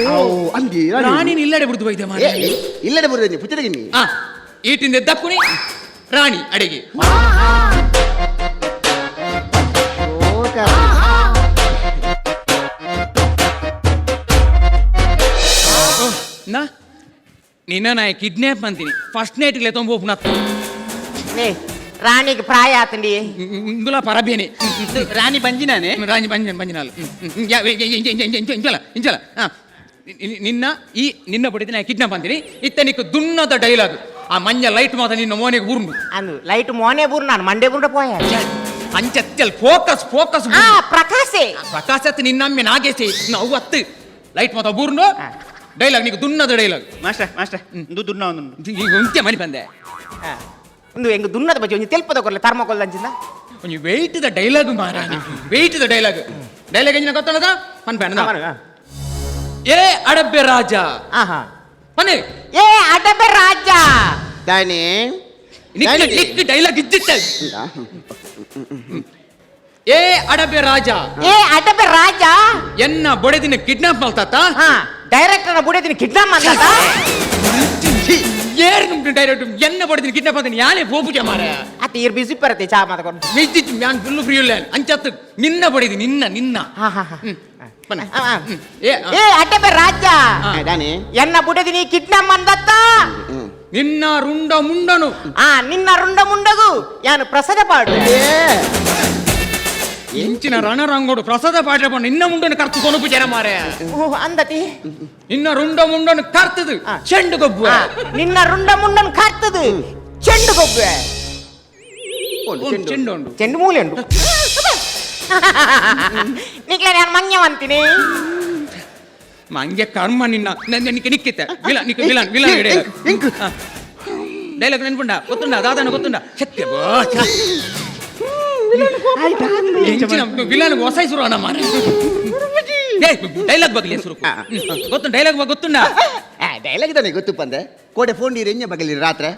ಅಂದಿ ರಾಣಿ ಇಲ್ಲಡೆ ಬಿಡ್ದು ಬೈದೆ ಮಾರ್ರೆ. ಇಲ್ಲಡೆ ಬರುದು ಪುಚ್ಚದಗಿನಿ ಈಟಿಂದ ಎದ್ದಕ್ಕುನಿ ರಾಣಿ ಅಡಿಗೆ ನಾ ನಿನ್ನ ನಾ ಕಿಡ್ನಾಪ್ ಅಂತೀನಿ ಫಸ್ಟ್ ನೈಟ್ ತೊಂಬೋಪು ನತ್ತು ರಾಣಿಗೆ ಪ್ರಾಯ ಆತಂಡಿ ಇಂದುಲ ಪರಬೇನೆ ರಾಣಿ ಬಂಜಿನಾನೆ ರಾಣಿ ಬಂಜನ ಬಂಜಿನಾಲ್ ಇಂಚಲ ಇಂಚಲ ನಿನ್ನ ಈ ನಿನ್ನ ಬಡಿದ ನಾ ಕಿಡ್ನಾಪ್ ಅಂತೀನಿ ಇತ್ತ ನಿಕ್ಕ ದುನ್ನದ ಡೈಲಾಗ್ ಆ ಮಂಜ ಲೈಟ್ ಮಾತ್ರ ನಿನ್ನ ಮೋನೆಗೆ ಬೂರ್ನು ಅಂದು ಲೈಟ್ ಮೋನೆ ಬೂರ್ ನಾನು ಮಂಡೆ ಬೂರ್ನ ಪೋಯ ಅಂಚತ್ಯಲ್ ಫೋಕಸ್ ಫೋಕಸ್ ಪ್ರಕಾಶೆ ಪ್ರಕಾಶತ್ ನಿನ್ನಮ್ಮೆ ನಾಗೇಶೆ ನಾವು ಅತ್ತು ಲೈಟ್ ಮಾತ್ರ ಬೂರ್ನು ಡೈಲಾಗ್ ನಿಕ್ಕ ದುನ್ನದ ಡೈಲಾಗ್ ಮಾಸ್ಟರ್ ಮಾಸ್ಟರ್ ಇಂದು ದುನ್ನ ಒಂದು ಈಗ ಉಂಚೆ ಮನಿ ಬಂದೆ ಒಂದು ಹೆಂಗ ದುನ್ನದ ಬಜ್ಜಿ ಒಂಜಿ ತೆಲ್ಪದ ಕೊರ್ಲೆ ಥರ್ಮೋಕೋಲ್ ಅಂಚಿಂದ ಒಂಜಿ ವೆಯ್ಟ್ the dialogue ಮಾರಾಣಿ ವೆಯ್ಟ್ the dialogue dialogue ಎಂಜಿನ ಗೊತ್ತಣದ ಪನ್ಪೆ ಏ ಅಡಬ್ಬೆ ರಾಜ ಆಹಾ ಪನ್ನೆ ಏ ಅಡಬ್ಬೆ ರಾಜ ದಾನಿ ನಿಕ್ ಡೈಲಾಗ್ ಇದ್ದಿತ್ತ ಏ ಅಡಬ್ಬೆ ರಾಜ ಏ ಅಡಬ್ಬೆ ರಾಜ ಎನ್ನ ಬೊಡೆದಿನ ಕಿಡ್ನಾಪ್ ಮಾಡ್ತಾತ ಹಾ ಡೈರೆಕ್ಟರ್ನ ಬುಡೆದಿನ ಕಿಡ್ನಾಪ್ ಮಾಡ್ತಾತ ಏರ್ ಡೈರೆಕ್ಟ್ ಎನ್ನ ಬೊಡೆದಿನ ಕಿಡ್ನಾಪ್ ಮಾಡ್ತೀನಿ ಯಾನೇ ಪೋಪುಜೆ ಮಾರ ಅತ್ತ ಇರ್ ಬಿಸಿ ಬರುತ್ತೆ ಚಾ ಮಾತಾಕೊಂಡು ಮಿಜ್ಜಿಚ್ಚು ಮ್ಯಾನ್ ಫುಲ್ ಫ್ರೀ ಇಲ್ಲ ಅಂಚತ್ತು ನಿನ್ನ ಬಡಿದಿ ನಿನ್ನ ನಿನ್ನ ಏ ಅಡ್ಡಬೆ ರಾಜ ದಾನಿ ಎನ್ನ ಬುಡದಿನಿ ಕಿಡ್ನಾಪ್ ಮಂದತ್ತ ನಿನ್ನ ರುಂಡ ಮುಂಡನು ಆ ನಿನ್ನ ರುಂಡ ಮುಂಡಗು ಯಾನು ಪ್ರಸಾದ ಪಾಡು ಇಂಚಿನ ರಣರಂಗೋಡು ಪ್ರಸಾದ ಪಾಡ್ರೆ ನಿನ್ನ ಮುಂಡನು ಕರ್ತು ಕೊನುಪು ಜನ ಮಾರೆ ಓ ಅಂದತಿ ನಿನ್ನ ರುಂಡ ಮುಂಡನು ಕರ್ತದು ಚೆಂಡು ಗೊಬ್ಬು ನಿನ್ನ ರುಂಡ ಮುಂಡನು ಕರ್ತದು ಚೆಂಡು ಗೊಬ್ಬು ಚೆಂಡು ಉಂಡು ಚೆಂಡು ಮೂಲೆ ಉಂಡು ನಿಕ್ಲೆ ನಾನು ಮಂಗ್ಯವಂತೀನಿ ಮಂಗೆ ಕರ್ಮ ನಿನ್ನ ನಿಕ್ಕ ನಿಕ್ಕಿತ್ತೆ ವಿಲ ನಿಕ್ಕ ವಿಲನ್ ವಿಲನ್ ಡೈಲಾಗ್ ನೆನ್ಪುಂಡ ಗೊತ್ತುಂಡ ದಾದಾನ ಗೊತ್ತುಂಡ ಸತ್ಯ ವಿಲನ್ ಹೊಸ ಸುರು ಅಣ್ಣ ಮಾರ ಡೈಲಾಗ್ ಬಗ್ಲಿ ಸುರು ಗೊತ್ತು ಡೈಲಾಗ್ ಗೊತ್ತುಂಡ ಡೈಲಾಗ್ ತಾನೆ ಗೊತ್ತು ಪಂದೆ ಕೋಟೆ ಫೋನ್ ನೀರು ಎಂಜ ಬಗಲಿ ರಾತ್ರಿ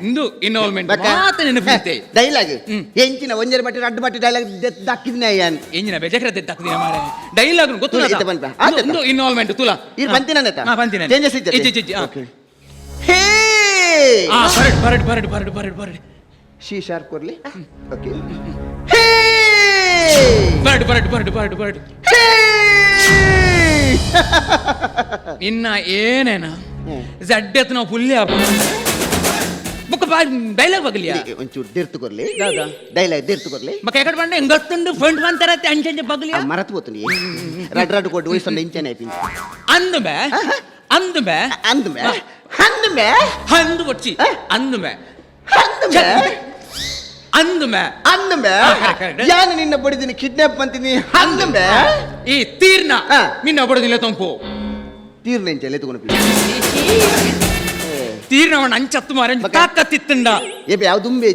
ಇಂದು ಇನ್ವಾಲ್ವ್ಮೆಂಟ್ ಮಾತ್ರ ನೆನಪಿರುತ್ತೆ ಡೈಲಾಗ್ ಎಂಚಿನ ಒಂಜರ ಬಟ್ಟಿ ರಡ್ಡು ಬಟ್ಟಿ ಡೈಲಾಗ್ ದಕ್ಕಿದ್ನ ಯಾನ್ ಎಂಜಿನ ಬೇಜಕ್ರ ದಕ್ಕಿದಿನ ಮಾರೆ ಡೈಲಾಗ್ ಗೊತ್ತು ಇಂದು ಇನ್ವಾಲ್ವ್ಮೆಂಟ್ ತುಲಾ ಇದು ಬಂತಿನ ಹಾ ಬಂತಿನ ಚೇಂಜಸ್ ಇದ್ದೆ ಇಜ್ಜಿ ಓಕೆ ಹೇ ಆ ಬರಡ್ ಬರಡ್ ಬರಡ್ ಬರಡ್ ಬರಡ್ ಬರಡ್ she sharp ಕೊರ್ಲಿ ಓಕೆ ಹೇ ಬರಡ್ ಬರಡ್ ಬರಡ್ ಬರಡ್ ಬರಡ್ ಹೇ ನಿನ್ನ ಏನೇನ ಜಡ್ಡೆತ್ ನಾವು ಪುಲ್ಯ ಬುಕ್ ಡೈಲಾಗ್ ಬಗಲಿಯಾ ಒಂಚೂರು ದೇರ್ತು ಕೊರ್ಲಿ ಡೈಲಾಗ್ ದೇರ್ತು ಕೊರ್ಲಿ ಮಕ್ಕ ಎಕಡೆ ಬಂಡೆ ಹೆಂಗತ್ತುಂಡು ಫ್ರಂಟ್ ಬಂತಾರತ್ತೆ ಅಂಚಂಚೆ ಬಗಲಿಯಾ ಮರತ್ పోతుంది ರಡ್ ರಡ್ ಕೊಟ್ಟು ವಯಸ್ಸೊಂದು ಇಂಚನೆ అయిపోయింది ಅಂದುಮೆ ಅಂದುಮೆ ಅಂದುಮೆ ಅಂದುಮೆ ಅಂದು వచ్చి ಅಂದುಮೆ ಅಂದುಮೆ ಅಂದುಮೆ ಅಂದುಮೆ ಯಾನು ನಿನ್ನ ಬಡಿದಿನಿ ಕಿಡ್ನಾಪ್ ಅಂತೀನಿ ಅಂದುಮೆ ಈ ತೀರ್ನ ನಿನ್ನ ಬಡದಿಲ್ಲ ತಂಪು ತೀರ್ನ ಇಂಚೆ ತಗೊಂಡು ತೀರ್ನವನ ಅಂಚತ್ತು ಮಾರ ತಾಕತ್ತಿತ್ತಂಡ ಏ ಯಾವ ದುಂಬೆ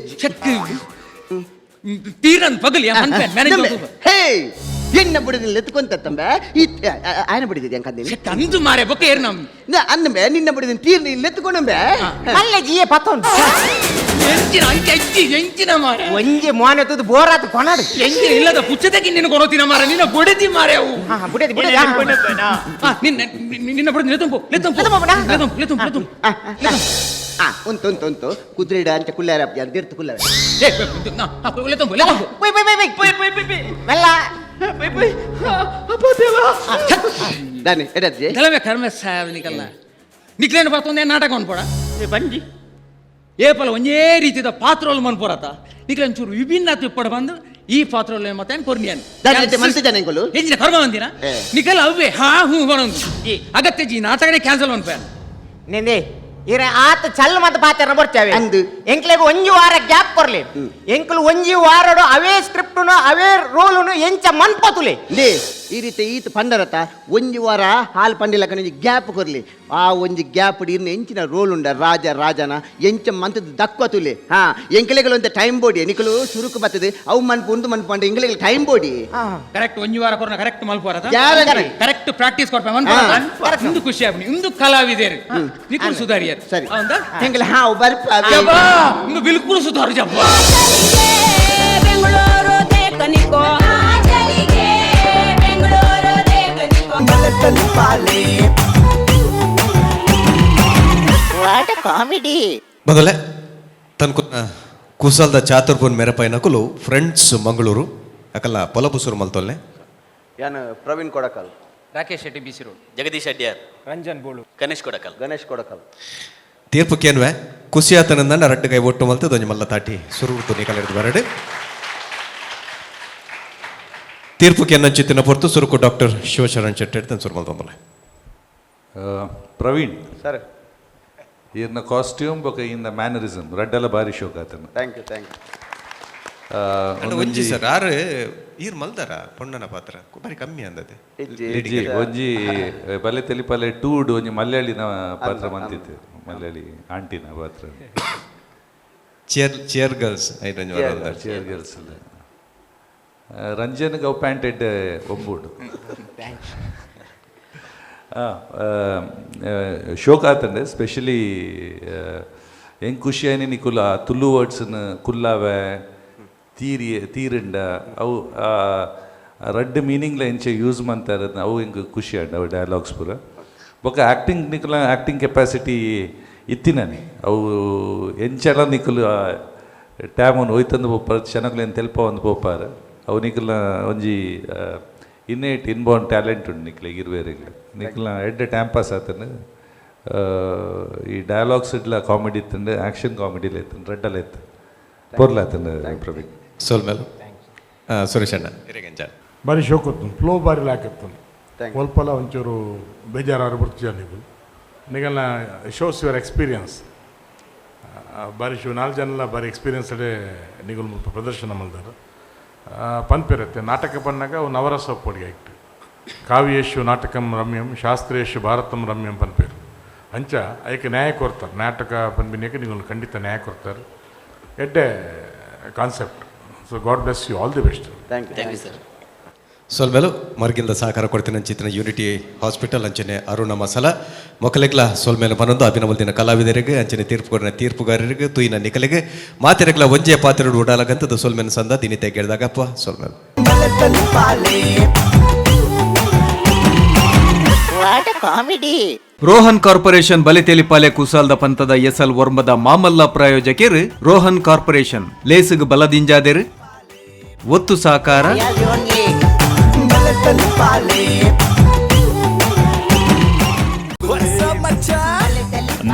ತೀರ್ನನ್ ಪಗಲಿ ಮ್ಯಾನೇಜ್ ಹೇ ಎನ್ನ ಬಡಿದಿಲ್ಲ ಎತ್ಕೊಂತ ತಂಬೆ ಈ ಆಯನ ಬಡಿದಿದೆ ಅಂಕಂದಿನಿ ಅಂದು ಮಾರೆ ಬೊಕ್ಕ ಏರ್ ನಮ್ ಅಂದಮೆ ನಿನ್ನ ಬಡಿದಿನ ತೀರ್ನ ಇಲ್ಲಿ ಎತ್ಕೊಂಡಂಬೆ ಮಲ್ಲೆ ಜಿಯೆ ಪತ್ತೊಂದು ಎಂಚಿನ ಅಂಚೆ ಅಜ್ಜಿ ಎಂಚಿನ ಮಾರೆ ಒಂಜಿ ಮೋನೆ ತುದು ಬೋರಾತು ಕೊನಾಡು ಎಂಚಿನ ಇಲ್ಲದ ಪುಚ್ಚದಕ್ಕೆ ನಿನ್ನ ಕೊಡೋತಿನ ಮಾರ ನಿನ್ನ ಬೊಡೆದಿ ಮಾರೆ ಅವು ಬುಡೆದಿ ಬುಡೆದಿ ನಿನ್ನ ನಿನ್ನ ಬೊಡೆದಿ ಲೆತಂಪು ಲೆತಂಪು ಲೆತಂಪು ಲೆತಂಪು ಲೆತಂಪು ಉಂಟು ಉಂಟು ಉಂಟು ಕುದುರೆ ಅಂಚೆ ಕುಲ್ಲಾರ ದೇರ್ತು ಕುಲ್ಲಾರ ಲೆತಂಪು ಲೆತಂಪು ಪೊಯ್ ಪೊಯ್ ಪೊಯ್ ಪೊಯ್ ಪೊಯ್ ಪೊಯ್ ಪೊಯ್ ಮೆಲ್ಲ ಪೊಯ್ ಪೊಯ್ ಅಪ್ಪ ದೇವ ದಾನಿ ಎಡಜ್ಜಿ ಕೆಲವೇ ಕರ್ಮ ಸಾಹೇಬ್ ನಿಕಲ್ಲ ನಿಕ್ಲೇನು ಬರ್ತೊಂದೇ ನಾಟಕ ಅನ್ಪೋಡ ಬಂಜಿ ಏಪಲ ಒಂದೇ ರೀತಿದ ಪಾತ್ರಗಳು ಮನ್ಪೋರತ ನಿಕ್ಲೆ ಒಂಚೂರು ವಿಭಿನ್ನ ತಿಪ್ಪಡ ಬಂದು ಈ ಪಾತ್ರಗಳು ಮತ್ತೆ ಕೊರ್ನಿಯನ್ ಎಂಜಿನ ಕರ್ಮ ಬಂದಿನ ನಿಕಲ್ ಅವ್ವೆ ಹಾ ಹೂ ಬರೋದು ಅಗತ್ಯ ಜಿ ನಾಟಕನೇ ಕ್ಯಾನ್ಸಲ್ ಅನ್ಪೇನ್ ನಿಂದೆ ಇರ ಆತ ಚಲ್ ಮತ್ತ ಪಾತ್ರ ಬರ್ತಾವೆ ಅಂದು. ಎಂಕ್ಲೆಗ್ ಒಂಜಿ ವಾರ ಗ್ಯಾಪ್ ಕೊರ್ಲಿ. ಎಂಕ್ಲು ಒಂಜಿ ವಾರಡು ಅವೇ ಸ್ಕ್ರಿಪ್ಟುನು ಅವೇ ರೋಲುನು ಎಂಚ ಮನ್ಪತುಲೆ. ಲೇ ಈ ರೀತಿ ಈತ ಪಂಡರತ ಒಂಜಿ ವಾರ ಹಾಲ್ ಪಂಡಿಲಕ ಒಂಜಿ ಗ್ಯಾಪ್ ಕೊರ್ಲಿ. ಆ ಒಂಜಿ ಗ್ಯಾಪ್ ಇರ್ನ ಎಂಚಿನ ರೋಲ್ ಉಂಡ ರಾಜ ರಾಜನ ಎಂಚ ಮಂತದ ದಕ್ವತುಲೆ. ಹಾ ಎಂಕ್ಲೆಗಳು ಅಂತ ಟೈಮ್ ಬೋಡಿ ನಿಕಲು ಸುರುಕು ಬರ್ತದೆ ಅವು ಮನ್ಪು ಉಂದು ಮನ್ಪು ಅಂಡ ಎಂಕ್ಲೆಗಳು time body. Correct ಒಂಜಿ ವಾರ ಕೊರ್ನ ಕರೆಕ್ಟ್ ಮಲ್ಪುವಾರ. Guarantee. Correct practice ಕೊರ್ಪ ಇಂದು ಖುಷಿ ಆಪುನಿ ಇಂದು ಕಲಾವಿದೇರು ನಿಕುಲು ಸುಧಾರಿಯರ್. ಸರಿ. ಹೌದಾ? ಎಂಕ್ಲೆ ಹಾವು ಬರ್ಪ ಜಬ್ಬಾ ಇಂದು ಬಿಲ್ಕುಲ್ ಸುಧಾರು ಜಬ್ಬಾ. ಬೆಂಗಳೂರು ದೇಕನಿಕೋ ಬೆಂಗಳೂರು ದೇಕನಿಕೋ. What comedy. ಮೊದಲೇ ತನ್ಕುನ ಕುಸಲ್ದ ಚಾತುರ್ಪುನ್ ಮೆರಪೈನಕುಲು ಫ್ರೆಂಡ್ಸ್ ಮಂಗಳೂರು ಅಕಲ್ಲ ಪೊಲಬುಸುರು ಮಲ್ತೊಲ್ಲೆ. ಯಾನು Praveen Kodakal, Rakesh Shetty BC road, Jagadish Adyar, Ranjan Bolu, Ganesh Kodakal, Ganesh Kodakal. ತೀರ್ಪು ಕೇನ್ವೆ ಕುಸಿಯಾತನಂದ ರಡ್ಡು ಕೈ ಒಟ್ಟು ಮಲ್ತು ದೊಂಜಿ ಮಲ್ಲ ತಾಟಿ ಸುರುಗುತು ನಿಕಲಿರ್ದು ಬರಡು. ತೀರ್ಪು ಕೆನ್ನಂಚಿತ್ತಿನ ಪೊರ್ತು ಸುರುಕು ಡಾಕ್ಟರ್ ಶಿವಶರಣ್ ಶೆಟ್ಟಿ ತನ್ನ ಸುರು ಮಲ್ತೊಂದಲೆ. ಪ್ರವೀಣ್ ಸರ್ ಈರ್ನ ಕಾಸ್ಟ್ಯೂಮ್ ಬೊಕ ಇನ್ನ ಮ್ಯಾನರಿಸಮ್ ರಡ್ಡಲ ಬಾರಿ ಶೋಕ್ ಆತನ. Thank you thank you. ಒಂಜಿ ಸರ್ ಆರು ಈರ್ ಮಲ್ದಾರ ಪೊಣ್ಣನ ಪಾತ್ರ ಬಾರಿ ಕಮ್ಮಿ ಅಂದದೆ. ಇಜ್ಜಿ ಒಂಜಿ ಬಲೆ ತೆಲಿಪಲೆ ಟೂಡ್ ಒಂಜಿ ಮಲಯಾಳಿನ ಪಾತ್ರ ಮಂತಿತ್ತು, ಮಲಯಾಳಿ ಆಂಟಿನ ಪಾತ್ರ. Chair chair girls chair girls. Ranjan ಗೌ ಪ್ಯಾಂಟೆಡ್ ಒಂಬೂಡು ಶೋಕ್ ಆತಂಡೆ. ಸ್ಪೆಷಲಿ ಹೆಂಗೆ ಖುಷಿ ಆಯ್ನಿ ನಿಕುಲ ತುಳು ವರ್ಡ್ಸ್ನ ಕುಲ್ಲಾವೆ ತೀರಿ ತೀರಿಂಡ ಅವು ರಡ್ಡ್ ಮೀನಿಂಗ್ಲ ಎಂಚೆ ಯೂಸ್ ಮಂತಾರೆ ಅವು ಹಿಂಗೆ ಖುಷಿ ಆಂಡ್ ಅವು ಡೈಲಾಗ್ಸ್ ಪೂರ. ಬೊಕ್ಕ ಆ್ಯಕ್ಟಿಂಗ್ ನಿಕುಲ ಆ್ಯಕ್ಟಿಂಗ್ ಕೆಪಾಸಿಟಿ ಇತ್ತಿನನಿ ಅವು ಎಂಚೆಲ್ಲ ನಿಕುಲು ಟ್ಯಾಮನ್ನು ಹೋಯ್ತಂದು ಪೋಪಾರ ಜನಕ್ಲೇನು ತೆಲ್ಪ ಒಂದು ಪೋಪಾರ ಅವು ನಿಕುಲ ಒಂಜಿ innate inborn talent ಉಂಡು ನಿಕ್ಲೆಗ್ ಇರುವೆರೆಗ್. ನಿಕುಲ್ನ ಎಡ್ಡೆ ಟೈಮ್ ಪಾಸ್ ಆತನ. ಈ ಡೈಲಾಗ್ಸ್ ಇಡ್ಲ ಕಾಮಿಡಿ ಇತ್ತಂಡು ಆ್ಯಕ್ಷನ್ ಕಾಮಿಡಿಲ ಇತ್ತಂಡು ರಡ್ಡಲ ಇತ್ತು ಪೊರ್ಲಾತಂಡು ಪ್ರವೀಣ್. ಸೋಲ್ಮೇಲು ಸುರೇಶ್ ಅಣ್ಣ ಬಾರಿ ಶೋಕತ್ತು ಫ್ಲೋ ಬಾರಿ ಲಾಕತ್ತು ಒಲ್ಪಲ ಒಂಚೂರು ಬೇಜಾರು ಬರ್ತೀಯ ನೀವು ನಿಗಲ್ನ shows your experience ಬಾರಿ ಶೋ. ನಾಲ್ಕು ಜನಲ ಬಾರಿ ಎಕ್ಸ್ಪೀರಿಯನ್ಸ್ ಅಡೆ ನಿಗಲ್ ಮುಲ್ಪ ಪ್ರದರ್ಶನ ಮಲ್ದಾರ ಪನ್ಪಿರತ್ತೆ. ನಾಟಕ ಪನ್ನಾಗ ಅವು ನವರಸ ಪೊಡಿ ಆಯ್ತು. ಕಾವ್ಯೇಶು ನಾಟಕಂ ರಮ್ಯಂ ಶಾಸ್ತ್ರೇಶು ಭಾರತಂ ರಮ್ಯಂ ಪನ್ಪೇರು. ಅಂಚ ಐಕೆ ನ್ಯಾಯ ಕೊರ್ತಾರೆ ನಾಟಕ ಪನ್ಪಿನೇಕೆ ನೀವು ಖಂಡಿತ ನ್ಯಾಯ ಕೊರ್ತಾರೆ. ಎಡ್ಡೆ concept. So God bless you, all the best. Thank you thank you sir. ಸೊಲ್ಮೇಲು ಮರ್ಗಿಲ್ದ ಸಹಕಾರ ಕೊಡ್ತೀನಿ ಅಂಚಿತ್ತಿನ ಯೂನಿಟಿ ಹಾಸ್ಪಿಟಲ್ ಅಂಚನೆ ಅರುಣ ಮಸಾಲ ಮೊಕಲೆಗ್ಲ ಸೊಲ್ಮೇಲೆ ಪನೊಂದು ಅಭಿನವಲ್ದಿನ ಕಲಾವಿದರಿಗೆ ಅಂಚನೆ ತೀರ್ಪುಗಾರನ ತೀರ್ಪುಗಾರರಿಗೆ ತುಯಿನ ನಿಕಲಿಗೆ ಮಾತಿರಗ್ಲ ಒಂಜೆ ಪಾತ್ರ ಉಡಾಲಗಂತದ ಸೊಲ್ಮೇಲೆ ಸಂದ ದಿನಿತೆ ಗೆಡ್ದಾಗಪ್ಪ ಸೊಲ್ಮೇಲೆ. What comedy. Rohan corporation ಬಲಿತೆಲಿಪಾಲೆ ಕುಸಾಲ್ದ ಪಂತದ ಎಸಲ್ ಒರ್ಮದ ಮಾಮಲ್ಲ ಪ್ರಾಯೋಜಕಿರು ರೋಹನ್ ಕಾರ್ಪೊರೇಷನ್ ಲೇಸುಗ್ ಬಲದಿಂಜಾದೆರು ಒತ್ತು ಸಾಕಾರ.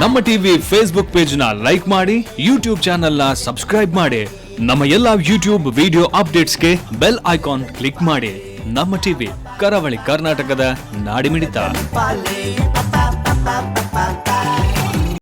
ನಮ್ಮ TV Facebook page ನ ಲೈಕ್ ಮಾಡಿ, ಯೂಟ್ಯೂಬ್ ಚಾನೆಲ್ ನ ಸಬ್ಸ್ಕ್ರೈಬ್ ಮಾಡಿ, ನಮ್ಮ ಎಲ್ಲಾ ಯೂಟ್ಯೂಬ್ ವಿಡಿಯೋ ಅಪ್ಡೇಟ್ಸ್ಗೆ bell icon click ಮಾಡಿ. ನಮ್ಮ ಟಿವಿ ಕರಾವಳಿ ಕರ್ನಾಟಕದ ನಾಡಿಮಿಡಿತ. Pa pa pa pa.